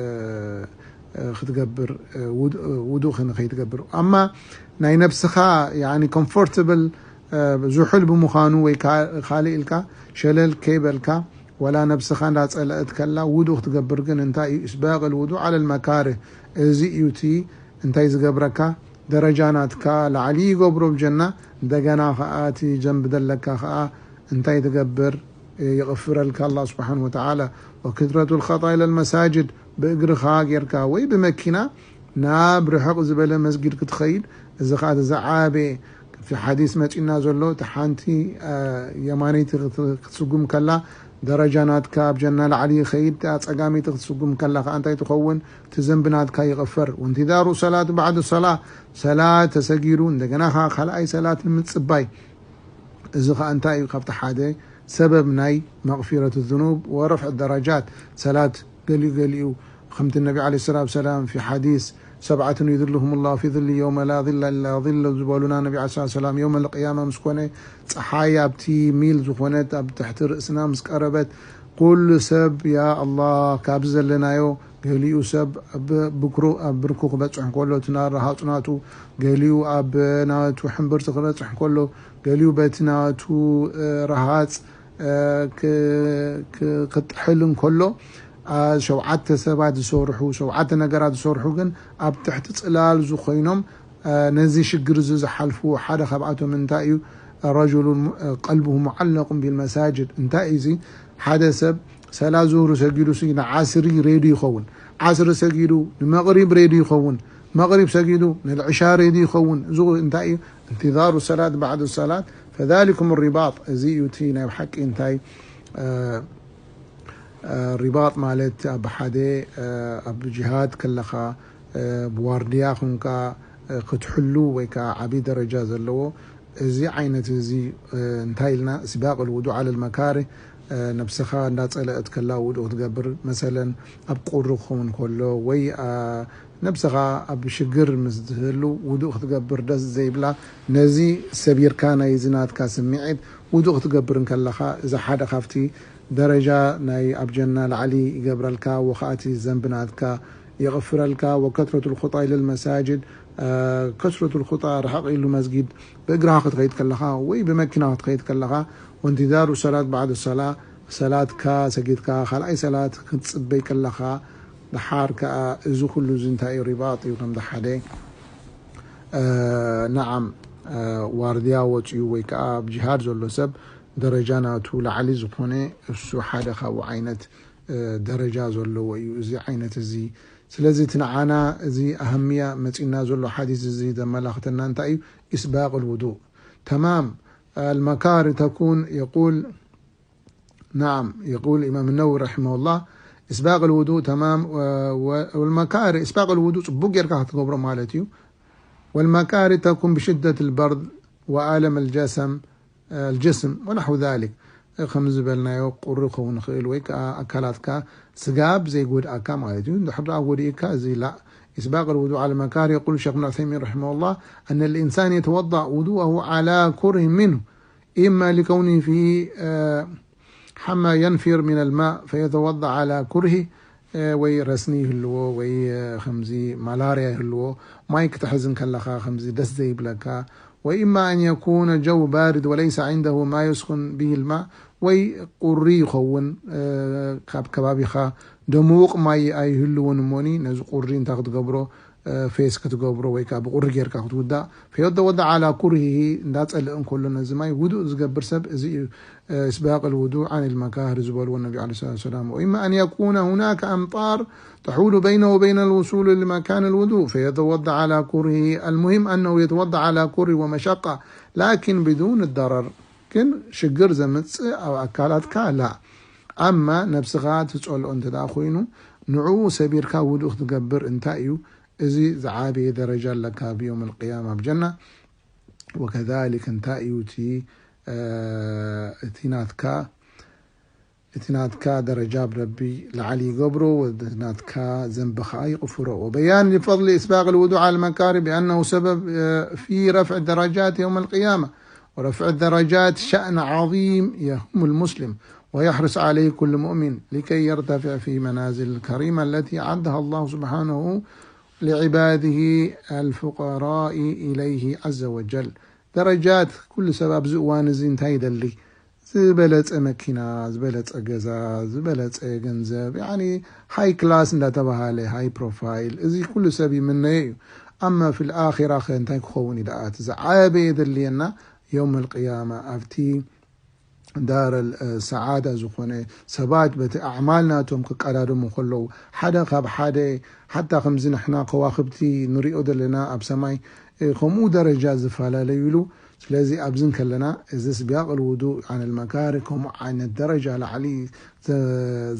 እ፣ ክትገብር እ፣ ውድ- እ፣ ውዱእ ንኸይትገብር። ኣማ ናይ ነብስኻ ያኒ ኮምፎርተብል ዝሑል ብምዃኑ ወይ ካ- ካልእ ኢልካ ሸለል ከይበልካ፣ ወላ ነብስኻ እንዳጸለእት ከላ ውዱእ ክትገብር ግን እንታይ እዩ? ኢስባቅ ልውዱእ ዓለ ልመካርህ። እዚ እዩ እቲ እንታይ ዝገብረካ? ደረጃ ናትካ ላዕሊ ይገብሮ ብጀና። እንደገና ኸዓ እቲ ዘንቢ ዘለካ ኸዓ እንታይ ትገብር? ይቕፍረልካ ኣላህ ስብሓን ወተዓላ። ወክትረቱ ልኸጣ ኢለ ልመሳጅድ፣ ብእግርኻ ጌርካ ወይ ብመኪና ናብ ርሕቕ ዝበለ መስጊድ ክትኸይድ። እዚ ኸዓ እቲ ዝዓበየ፣ እቲ ሓዲስ መጺና ዘሎ፣ እቲ ሓንቲ የማነይቲ ክትስጉም ከላ ደረጃ ናትካ ኣብ ጀና ላዕሊ ይኸይድ፣ እታ ጸጋመይቲ ክትስጉም ከላ ኸዓ እንታይ ትኸውን? እቲ ዘንቢ ናትካ ይቕፈር። ወንቲዛሩ ሰላት ባዕድ ሰላ፣ ሰላት ተሰጊሩ እንደገና ኸዓ ካልኣይ ሰላት ንምጽባይ። እዚ ኸዓ እንታይ እዩ? ካብቲ ሓደ ሰበብ ናይ መቕፊረት ዙኑብ ወረፍዕ ደረጃት። ሰላት ገሊኡ ገሊኡ ከምቲ ነቢ ዓለይሂ ሰላቱ ወሰላም ፊ ሓዲስ ሰብዓቱን ዩዝልሁም ላሁ ፊ ዝሊ የውመ ላ ዝላ ኢላ ዝሉ ዝበሉና ነቢ ዓለይሂ ሰላቱ ወሰላም፣ የውመል ቅያማ ምስ ኮነ፣ ፀሓይ ኣብቲ ሚል ዝኾነት ኣብ ትሕቲ ርእስና ምስ ቀረበት፣ ኩሉ ሰብ ያ ኣላህ ካብዚ ዘለናዮ፣ ገሊኡ ሰብ ኣብ ብክሩ- ኣብ ብርኩ ክበፅሕ እንከሎ እቲ ና- ረሃፁ ናቱ፣ ገሊኡ ኣብ ናቱ ሕምብርቲ ክበፅሕ እንከሎ፣ ገሊኡ በቲ ናቱ እ፣ ረሃፅ እ፣ ክ- ክ- ክጥሕል እንከሎ፣ አ፣ ሸውዓተ ሰባት ዝሰርሑ፣ ሸውዓተ ነገራት ዝሰርሑ ግን ኣብ ትሕቲ ጽላል ዝኾይኖም፣ አ፣ ነዚ ሽግር እዚ ዝሓልፉ ሓደ ካብኣቶም እንታይ እዩ? ረጁሉን ቀልቡሁ ሙዓለቁን ቢልመሳጅድ። እንታይ እዩ እዚ? ሓደ ሰብ ሰላ ዙህር ሰጊዱ ሲ ንዓስሪ ሬዲ ይኸውን፣ ዓስሪ ሰጊዱ ንመቕሪብ ሬዲ ይኸውን፣ መቕሪብ ሰጊዱ ንልዕሻ ሬዲ ይኸውን። እዚ እንታይ እዩ? እንቲዛሩ ሰላት ባዕድ ሰላት፣ ፈዛሊኩም ሪባጥ። እዚ እዩ እቲ ናይ ብሓቂ እንታይ እ፣ እ፣ ሪባጥ ማለት ኣብ ሓደ እ፣ ኣብ ጅሃድ ከለኻ እ፣ ብዋርድያ ኹንካ እ፣ ክትሕሉ ወይ ከዓ ዓብዪ ደረጃ ዘለዎ እዚ ዓይነት እዚ እ፣ እንታይ ኢልና ስባቅ ልውዱ ዓለ ልመካርህ እ፣ ነብስኻ እንዳጸለአት ከላ ውዱ ክትገብር መሰለን ኣብ ቁሪ ክኸውን ከሎ ወይ እ፣ ነብስኻ ኣብ ሽግር ምስ ትህሉ ውዱእ ክትገብር ደስ ዘይብላ፣ ነዚ ሰቢርካ ናይዚ ናትካ ስምዒት ውዱእ ክትገብር እንከለኻ፣ እዚ ሓደ ካብቲ ደረጃ ናይ ኣብ ጀና ላዕሊ ይገብረልካ፣ ወኸኣቲ ዘንቢ ናትካ የቕፍረልካ። ወከትረቱ ልኹጣ ኢለ ልመሳጅድ፣ አ፣ ከትረቱ ልኹጣ ርሕቕ ኢሉ መስጊድ ብእግርኻ ክትኸይድ ከለኻ ወይ ብመኪና ክትኸይድ ከለኻ፣ ወንቲዛሩ ሰላት ባዕድ ሰላ፣ ሰላትካ ሰጊድካ ካልኣይ ሰላት ክትጽበይ ከለኻ፣ ደሓር ከኣ እዚ ኩሉ እዚ እንታይ እዩ? ሪባጥ እዩ። ከም ሓደ እ፣ ነዓም እ፣ ዋርድያ ወፅዩ ወይ ከዓ ኣብ ጅሃድ ዘሎ ሰብ ደረጃ ናቱ ላዕሊ ዝኾነ እሱ ሓደ ካብኡ ዓይነት እ፣ ደረጃ ዘለዎ እዩ እዚ ዓይነት እዚ። ስለዚ እቲ ንዓና እዚ ኣህምያ መፂና ዘሎ ሓዲስ እዚ ዘመላኽተና እንታይ እዩ? ኢስባቅ ልውዱእ። ተማም ኣልመካሪ ተኩን የቁል نعم، يقول الإمام النووي رحمه الله: إسباغ الوضوء تمام، والمكاره إسباغ الوضوء ጽቡቅ ጌርካ ክትገብሮ ማለት እዩ። والمكاره تكون بشدة البرد وألم الجسم الجسم ونحو ذلك. ከም ዝበልናዮ ቁሪ ክኸውን ይኽእል ወይ ከዓ ኣካላትካ ስጋብ ዘይጎድኣካ ማለት እዩ። እንድሕር ደኣ ጎዲእካ እዚ ላ إسباغ الوضوء على المكاره. يقول الشيخ ابن عثيمين رحمه الله أن الإنسان يتوضأ وضوءه على كره منه، إما لكونه في حمى ينفر من الماء فيتوضأ على كره، ወይ ረስኒ ይህልዎ ወይ ከምዚ ማላርያ ይህልዎ፣ ማይ ክትሕዝ እንከለኻ ከምዚ ደስ ዘይብለካ، وإما أن يكون جو بارد وليس عنده ما يسخن به الماء، ወይ ቁሪ ይኸውን፣ ካብ ከባቢኻ ደምውቕ ማይ ኣይህልውን እሞኒ ነዚ ቁሪ እንታይ ክትገብሮ፣ ፌስ ክትገብሮ ወይ ከዓ ብቁሪ ጌርካ ክትውዳእ። فيتوضأ على كرهه، እንዳጸልእ እንከሎ ነዚ ማይ ውዱእ ዝገብር ሰብ እዚ እዩ إسباغ الوضوء عن المكاره ዝበልዎ ነቢ عليه الصلاة والسلام. وإما أن يكون هناك أمطار تحول بينه وبين الوصول لمكان الوضوء فيتوضأ على كرهه. المهم أنه يتوضأ على كره ومشقة لكن بدون الضرر. ግን ሽግር ዘምጽእ ኣብ ኣካላትካ ላ። ኣማ ነብስኻ ትጸልኦ እንተ ደኣ ኮይኑ ንዕኡ ሰቢርካ ውዱእ ክትገብር እንታይ እዩ? እዚ ዝዓበየ ደረጃ ኣለካ ኣብ يوم القيامة ኣብ ጀና። وكذلك እንታይ እዩ እቲ እቲ ናትካ እቲ ናትካ ደረጃ ብረቢ ላዕሊ ይገብሮ፣ ወዲ ናትካ ዘንቢ ኸዓ ይቕፍሮ። وبيان لفضل إسباغ الوضوء على المكاره بأنه سبب في رفع الدرجات يوم القيامة، ورفع الدرجات شأن عظيم يهم المسلم ويحرص عليه كل مؤمن لكي يرتفع في منازل الكريمة التي أعدها الله سبحانه لعباده الفقراء إليه عز وجل. ደረጃት ኩሉ ሰብ ኣብዚ እዋን እዚ እንታይ ይደሊ? ዝበለጸ መኪና፣ ዝበለጸ ገዛ፣ ዝበለጸ ገንዘብ፣ ያኒ ሃይ ክላስ እንዳተባሃለ፣ ሃይ ፕሮፋይል፣ እዚ ኩሉ ሰብ ይምነዮ እዩ። ኣማ ፊል ኣኺራ ኸ እንታይ ክኸውን እዩ ደኣ? እቲ ዝዓበየ የድልየና የውም ኣልቅያማ ኣብቲ ዳር ሰዓዳ ዝኾነ ሰባት በቲ ኣዕማል ናቶም ክቀዳደሙ ከለዉ ሓደ ካብ ሓደ ሓታ ከምዚ ንሕና ከዋኽብቲ ንሪኦ ዘለና ኣብ ሰማይ ከምኡ ደረጃ ዝፈላለዩሉ ስለዚ ኣብዚ እንከለና እዚ ስቢያቅ ልውዱእ ዓን ልመካሪ ከምኡ ዓይነት ደረጃ ላዕሊ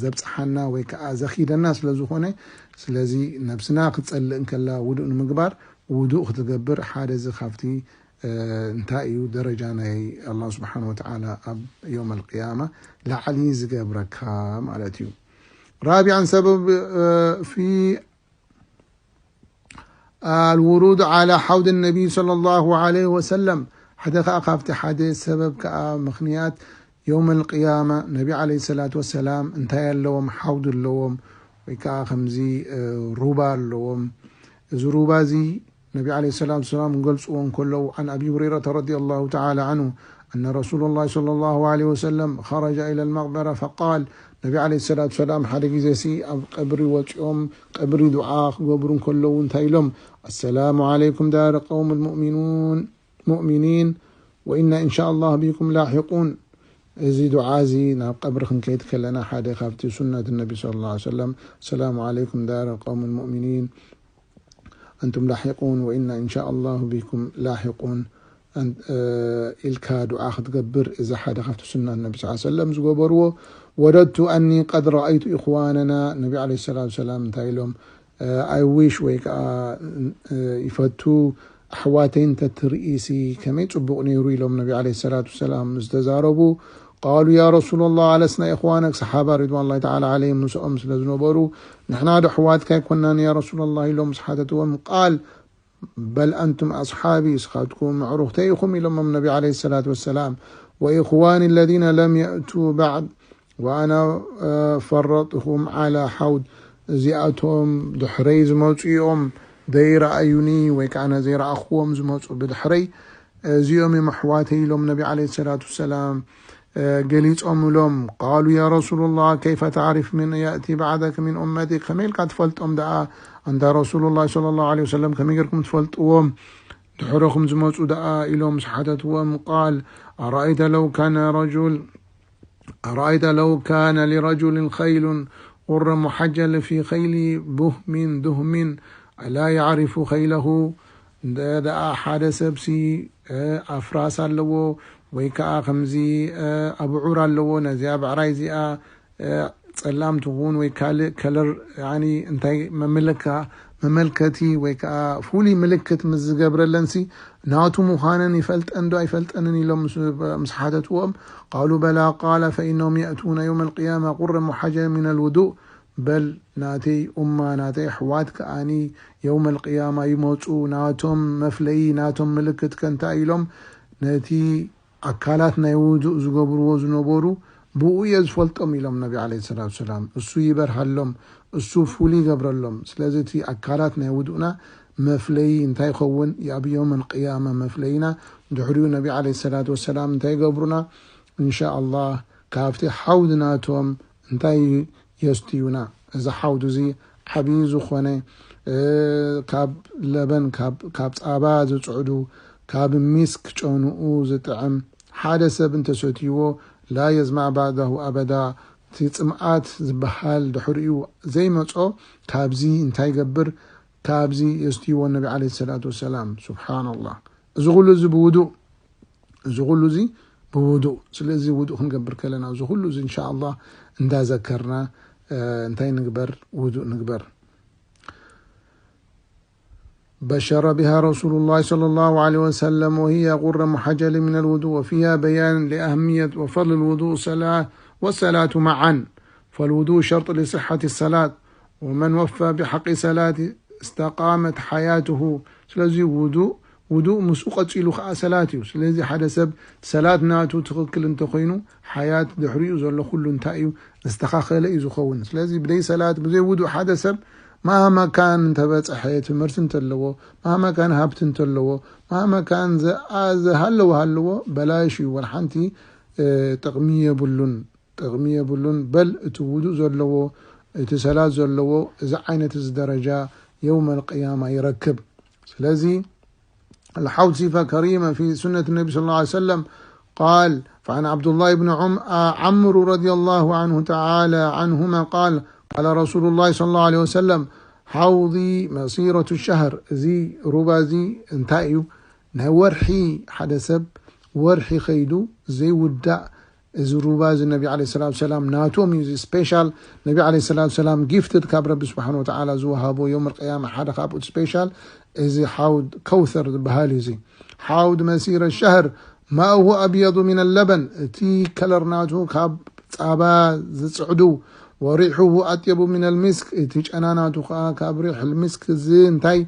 ዘብፅሓና ወይ ከዓ ዘኺደና ስለ ዝኾነ ስለዚ ነብስና ክትፀልእ እንከላ ውዱእ ንምግባር ውዱእ ክትገብር ሓደ እዚ ካብቲ እንታይ እዩ ደረጃ ናይ ኣላ ስብሓን ወተዓላ ኣብ የውም ኣልቅያማ ላዕሊ ዝገብረካ ማለት እዩ ራቢዓን ሰበብ ፊ الورود على حوض النبي صلى الله عليه وسلم ሓደ ከዓ ካብቲ ሓደ ሰበብ ከዓ ምኽንያት የውም ኣልቅያማ ነቢ ዓለ ሰላት ወሰላም እንታይ ኣለዎም ሓውድ ኣለዎም ወይ ከዓ ከምዚ ሩባ ኣለዎም እዚ ሩባ እዚ ነቢ ዓለ ሰላት ወሰላም ገልፅዎ እንከለዉ عن أبي هريرة رضي الله تعالى عنه أن رسول الله صلى الله عليه وسلم خرج إلى المقبرة فقال ነቢ ዓለ ሰላት ሰላም ሓደ ግዜ ሲ ኣብ ቀብሪ ወፂኦም ቀብሪ ዱዓ ክገብሩ እንከለዉ እንታይ ኢሎም السلام عليكم دار قوم المؤمنون مؤمنين وإنا إن شاء الله بكم لاحقون እዚ ዱዓ እዚ ናብ ቀብሪ ክንከይድ ከለና ሓደ ካብቲ ሱነት ነቢ صلى الله عليه وسلم السلام عليكم دار قوم المؤمنين أنتم لاحقون وإنا إن شاء الله بكم لاحقون ኢልካ ዱዓ ክትገብር እዚ ሓደ ካብቲ ሱና ነቢ ስ ሰለም ዝገበርዎ ወደቱ ኣኒ ቀድ ረኣይቱ ኢኽዋነና ነቢ ዓለ ሰላት ሰላም እንታይ ኢሎም ኣይ ዊሽ ወይ ከዓ ይፈቱ ኣሕዋተይ እንተትርእሲ ከመይ ፅቡቕ ነይሩ ኢሎም ነቢ ዓለ ሰላት ሰላም ዝተዛረቡ قالوا يا رسول الله ألسنا إخوانك صحابة رضوان الله تعالى عليهم ምስኦም ስለ ዝነበሩ ንሕና ዶ ኣሕዋትካ ኣይኮናን يا رسول الله ኢሎም ምስ ሓተትዎም قال بل أنتم أصحابي እስኻትኩም ኣዕሩኽተይ ኢኹም ኢሎሞም ነቢ عليه الصلاة والسلام وإخواني الذين لم يأتوا بعد وأنا فرطهم على حوض እዚኣቶም ድሕረይ ዝመፁ እዮም ዘይረኣዩኒ ወይ ከዓ ነዘይረኣኽዎም ዝመፁ ብድሕረይ እዚኦም እዮም ኣሕዋተይ ኢሎም ነቢ عليه الصلاة والسلام ገሊጾምሎም قالوا يا رسول الله كيف تعرف من يأتي بعدك من أمتك ከመይ ኢልካ ትፈልጦም ደኣ ኣንታ رسول الله صلى الله عليه وسلم ከመይ ጌርኩም ትፈልጥዎም ድሕረኹም ዝመጹ ደኣ ኢሎም ዝሓተትዎም قال أرأيت لو كان رجل أرأيت لو كان لرجل خيل غر محجل في خيل بهم دهم ألا يعرف خيله ደኣ ሓደ ሰብሲ ኣፍራስ ኣለዎ ወይ ከዓ ከምዚ ኣብዑር ኣለዎ ነዚኣ ብዕራይ እዚኣ ጸላም ትኹን ወይ ካልእ ከለር፣ ያኒ እንታይ መመለካ-፣ መመልከቲ ወይ ከዓ ፍሉይ ምልክት ምስ ዝገብረለንሲ ናቱ ምዃነን ይፈልጠን ዶ ኣይፈልጠንን ኢሎም ምስ፣ ምስ ሓተትዎም፣ ቃሉ በላ ቃለ ፈኢነሁም የእቱነ የውመ ልቅያማ ቁረ ሙሓጀለ ሚነል ውዱእ፣ በል ናተይ ኡማ ናተይ ኣሕዋት ከኣኒ የውመል ቅያማ ይመፁ፣ ናቶም መፍለዪ ናቶም ምልክት ከ እንታይ ኢሎም ነቲ ኣካላት ናይ ውዱእ ዝገብርዎ ዝነበሩ ብኡ እየ ዝፈልጦም ኢሎም ነቢ ዓለይሂ ሰላቱ ሰላም። እሱ ይበርሃሎም፣ እሱ ፍሉይ ይገብረሎም። ስለዚ እቲ ኣካላት ናይ ውዱእና መፍለዪ እንታይ ይኸውን? ኣብ የውመል ቅያማ መፍለይና። ድሕሪኡ ነቢ ዓለይሂ ሰላቱ ወሰላም እንታይ ይገብሩና? እንሻ ኣላህ ካብቲ ሓውድ ናቶም እንታይ የስትዩና? እዚ ሓውድ እዚ ዓብዪ ዝኾነ፣ እ፣ ካብ ለበን፣ ካብ፣ ካብ ፃባ ዝፅዕዱ፣ ካብ ሚስክ ጨንኡ ዝጥዕም፣ ሓደ ሰብ እንተሰትይዎ ላ የዝማዕ ባዕዳሁ ኣበዳ፣ እቲ ፅምኣት ዝበሃል ድሕሪኡ ዘይመፆ፣ ካብዚ እንታይ ይገብር? ካብዚ የስትይዎ ነቢ ዓለይሂ ሰላቱ ወሰላም። ሱብሓነላህ። እዚ ኩሉ እዚ ብውዱእ፣ እዚ ኩሉ እዚ ብውዱእ። ስለዚ ውዱእ ክንገብር ከለና እዚ ኩሉ እዚ እንሻ ኣላህ እንዳዘከርና፣ እ፣ እንታይ ንግበር? ውዱእ ንግበር። بشر بها رسول الله صلى الله عليه وسلم وهي غر محجل من الوضوء وفيها بيان لأهمية وفضل الوضوء والصلاة، والصلاة معا، فالوضوء شرط لصحة الصلاة ومن وفى بحق صلاة استقامت حياته. ስለዚ ውዱእ፣ ውዱእ ምስኡ ቀፂሉ ከዓ ሰላት እዩ። ስለዚ ሓደ ሰብ ሰላት ናቱ ትኽክል እንተኾይኑ ሓያት ድሕሪኡ ዘሎ ኩሉ እንታይ እዩ? ዝተኻኸለ እዩ ዝኸውን። ስለዚ ብደይ ሰላት፣ ብዘይ ውዱእ ሓደ ሰብ ማሃማ ካን እንተበፀሐ፣ ትምህርቲ እንተለዎ፣ ማሃማ ካን ሃብቲ እንተለዎ፣ ማሃማ ካን ዘ-፣ አ-፣ ዘሃለዎ ሃለዎ በላሽ እዩ። ወላ ሓንቲ፣ እ፣ ጥቕሚ የብሉን፣ ጥቕሚ የብሉን። በል እቲ ውዱእ ዘለዎ፣ እቲ ሰላት ዘለዎ፣ እዚ ዓይነት እዚ ደረጃ የውመል ቅያማ ይረክብ። ስለዚ الحوض صفة كريمة في سنة النبي صلى الله عليه وسلم قال، فعن عبد الله بن عم-، آه، عمرو رضي الله عنه تعالى عنهما قال، قال رسول الله صلى الله عليه وسلم، حوضي مسيرة الشهر። እዚ ሩባ እዚ እንታይ እዩ? ናይ ወርሒ፣ ሓደ ሰብ ወርሒ ኸይዱ ዘይውዳእ እዚ ሩባ እዚ ነቢ ዓለይሂ ሰላቱ ሰላም ናቶም እዩ። እዚ ስፔሻል ነቢ ዓለይሂ ሰላቱ ሰላም ጊፍትድ ካብ ረቢ ስብሓን ወተዓላ ዝወሃቦ የውም ልቅያማ ሓደ ካብኡ ስፔሻል እዚ ሓውድ ከውሰር ዝበሃል እዩ። እዚ ሓውድ መሲረ ሸህር ማእሁ ኣብየዱ ሚን ለበን፣ እቲ ከለር ናቱ ካብ ፃባ ዝፅዕዱ፣ ወሪሑሁ ኣጥየቡ ሚን ልሚስክ፣ እቲ ጨና ናቱ ከዓ ካብ ሪሕ ልሚስክ እዚ እንታይ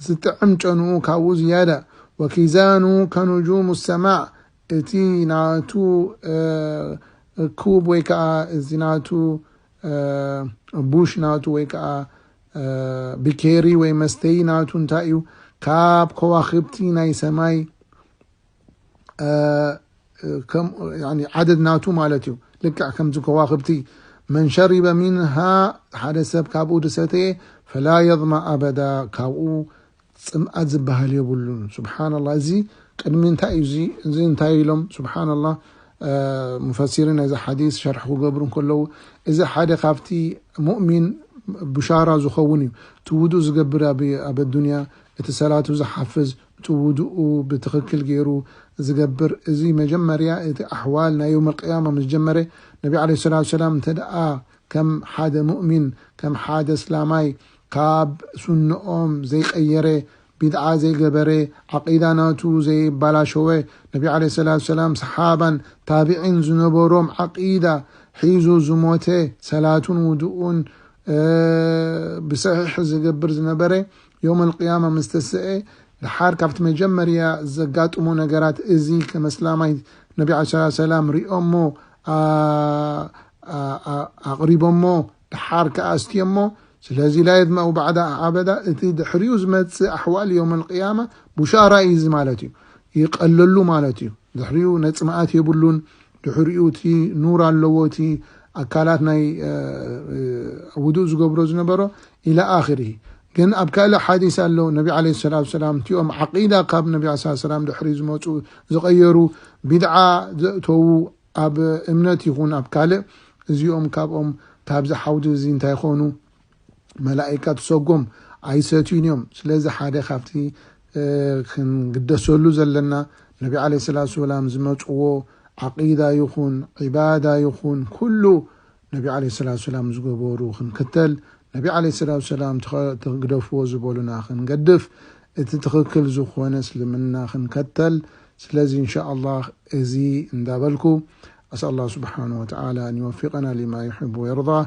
ዝጥዕም ጨንኡ ካብኡ ዝያዳ፣ ወኪዛኑ ከኑጁሙ ሰማዕ፣ እቲ ናቱ፣ እ፣ ኩብ ወይ ከዓ እዚ ናቱ፣ እ፣ ቡሽ ናቱ ወይ ከዓ፣ እ፣ ቢኬሪ ወይ መስተይ ናቱ እንታይ እዩ? ካብ ከዋኽብቲ ናይ ሰማይ፣ እ፣ ከም፣ ያኒ ዓደድ ናቱ ማለት እዩ። ልክዕ ከምዚ ከዋኽብቲ፣ መን ሸሪበ ሚንሃ፣ ሓደ ሰብ ካብኡ ዝሰተየ፣ ፈላ የዝማ ኣበዳ፣ ካብኡ ፅምኣት ዝበሃል የብሉን። ሱብሓነላህ፣ እዚ ቅድሚ እንታይ እዩ? እዚ፣ እዚ እንታይ ኢሎም? ሱብሓነላህ፣ እ፣ ሙፈሲሪን ናይዚ ሓዲስ ሸርሒ ክገብሩ እንከለዉ፣ እዚ ሓደ ካብቲ ሙእሚን ብሻራ ዝኸውን እዩ። እቲ ውዱእ ዝገብር ኣብ፣ ኣብ ኣዱንያ፣ እቲ ሰላቱ ዝሓፍዝ፣ እቲ ውዱኡ ብትኽክል ገይሩ ዝገብር፣ እዚ መጀመርያ እቲ ኣሕዋል ናይ የውመል ቅያማ ምስ ጀመረ፣ ነቢ ዓለይሂ ሰላቱ ሰላም እንተ ደኣ ከም ሓደ ሙእሚን፣ ከም ሓደ እስላማይ፣ ካብ ሱንኦም ዘይቀየረ፣ ቢድዓ ዘይገበረ፣ ዓቂዳ ናቱ ዘይባላሸወ፣ ነቢ ዓለይሂ ሰላቱ ሰላም ሰሓባን ታቢዒን ዝነበሮም ዓቂዳ ሒዙ ዝሞተ፣ ሰላቱን ውዱኡን፣ እ፣ ብሰሒሕ ዝገብር ዝነበረ፣ የውመል ቅያማ ምስ ተስአ፣ ደሓር ካብቲ መጀመርያ ዘጋጥሞ ነገራት እዚ ከም እስላማይ ነቢ ዓለይሂ ሰላቱ ሰላም ሪኦሞ፣ ኣ-፣ ኣ-፣ ኣ-፣ ኣቕሪቦሞ፣ ደሓር ከኣ ኣስትየሞ። ስለዚ ላ የዝመኡ ባዕዳ ኣበዳ፣ እቲ ድሕሪኡ ዝመጽእ ኣሕዋል የውመል ቅያማ ቡሻራ እዩ እዚ ማለት እዩ። ይቐለሉ ማለት እዩ። ድሕሪኡ ነጽምኣት የብሉን። ድሕሪኡ እቲ ኑር ኣለዎ፣ እቲ ኣካላት ናይ፣ እ፣ እ፣ ውዱእ ዝገብሮ ዝነበሮ ኢላ ኣኽሪ። ግን ኣብ ካልእ ሓዲስ ኣሎ፣ ነቢ ዓለይሂ ሰላቱ ሰላም፣ እቲኦም ዓቂዳ ካብ ነቢ ዓለይሂ ሰላቱ ሰላም ድሕሪ ዝመጹ ዝቐየሩ፣ ቢድዓ ዘእተዉ፣ ኣብ እምነት ይኹን ኣብ ካልእ፣ እዚኦም ካብኦም፣ ካብዚ ሓውዲ እዚ እንታይ ይኾኑ? መላኢካ ትሰጎም ኣይሰትዩን እዮም። ስለዚ ሓደ ካብቲ፣ እ፣ ክንግደሰሉ ዘለና፣ ነቢ ዓለይሂ ሰላቱ ሰላም ዝመጽዎ ዓቂዳ ይኹን ዒባዳ ይኹን ኩሉ፣ ነቢ ዓለይሂ ሰላቱ ሰላም ዝገበሩ ክንክተል፣ ነቢ ዓለይሂ ሰላቱ ሰላም ትኸ-፣ ትግደፍዎ ዝበሉና ክንገድፍ፣ እቲ ትኽክል ዝኾነ እስልምና ክንከተል። ስለዚ እንሻ ኣላህ እዚ እንዳበልኩ፣ أسأل الله سبحانه وتعالى أن يوفقنا لما يحب ويرضى።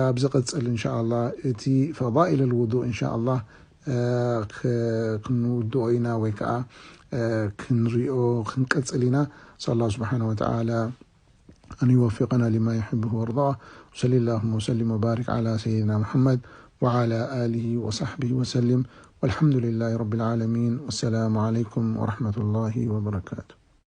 ኣብ ዝቕጽል እንሻ ኣላህ እቲ ፈዳኢል ልውዱእ እንሻ ኣላህ ክ-፣ ክንውድኦ ኢና ወይ ከዓ ክንሪኦ ክንቀጽል ኢና። أسأل الله سبحانه وتعالى أن يوفقنا لما يحبه ويرضاه. وصلى اللهم وسلم وبارك على سيدنا محمد وعلى آله وصحبه وسلم. والحمد لله رب العالمين. والسلام عليكم ورحمة الله وبركاته.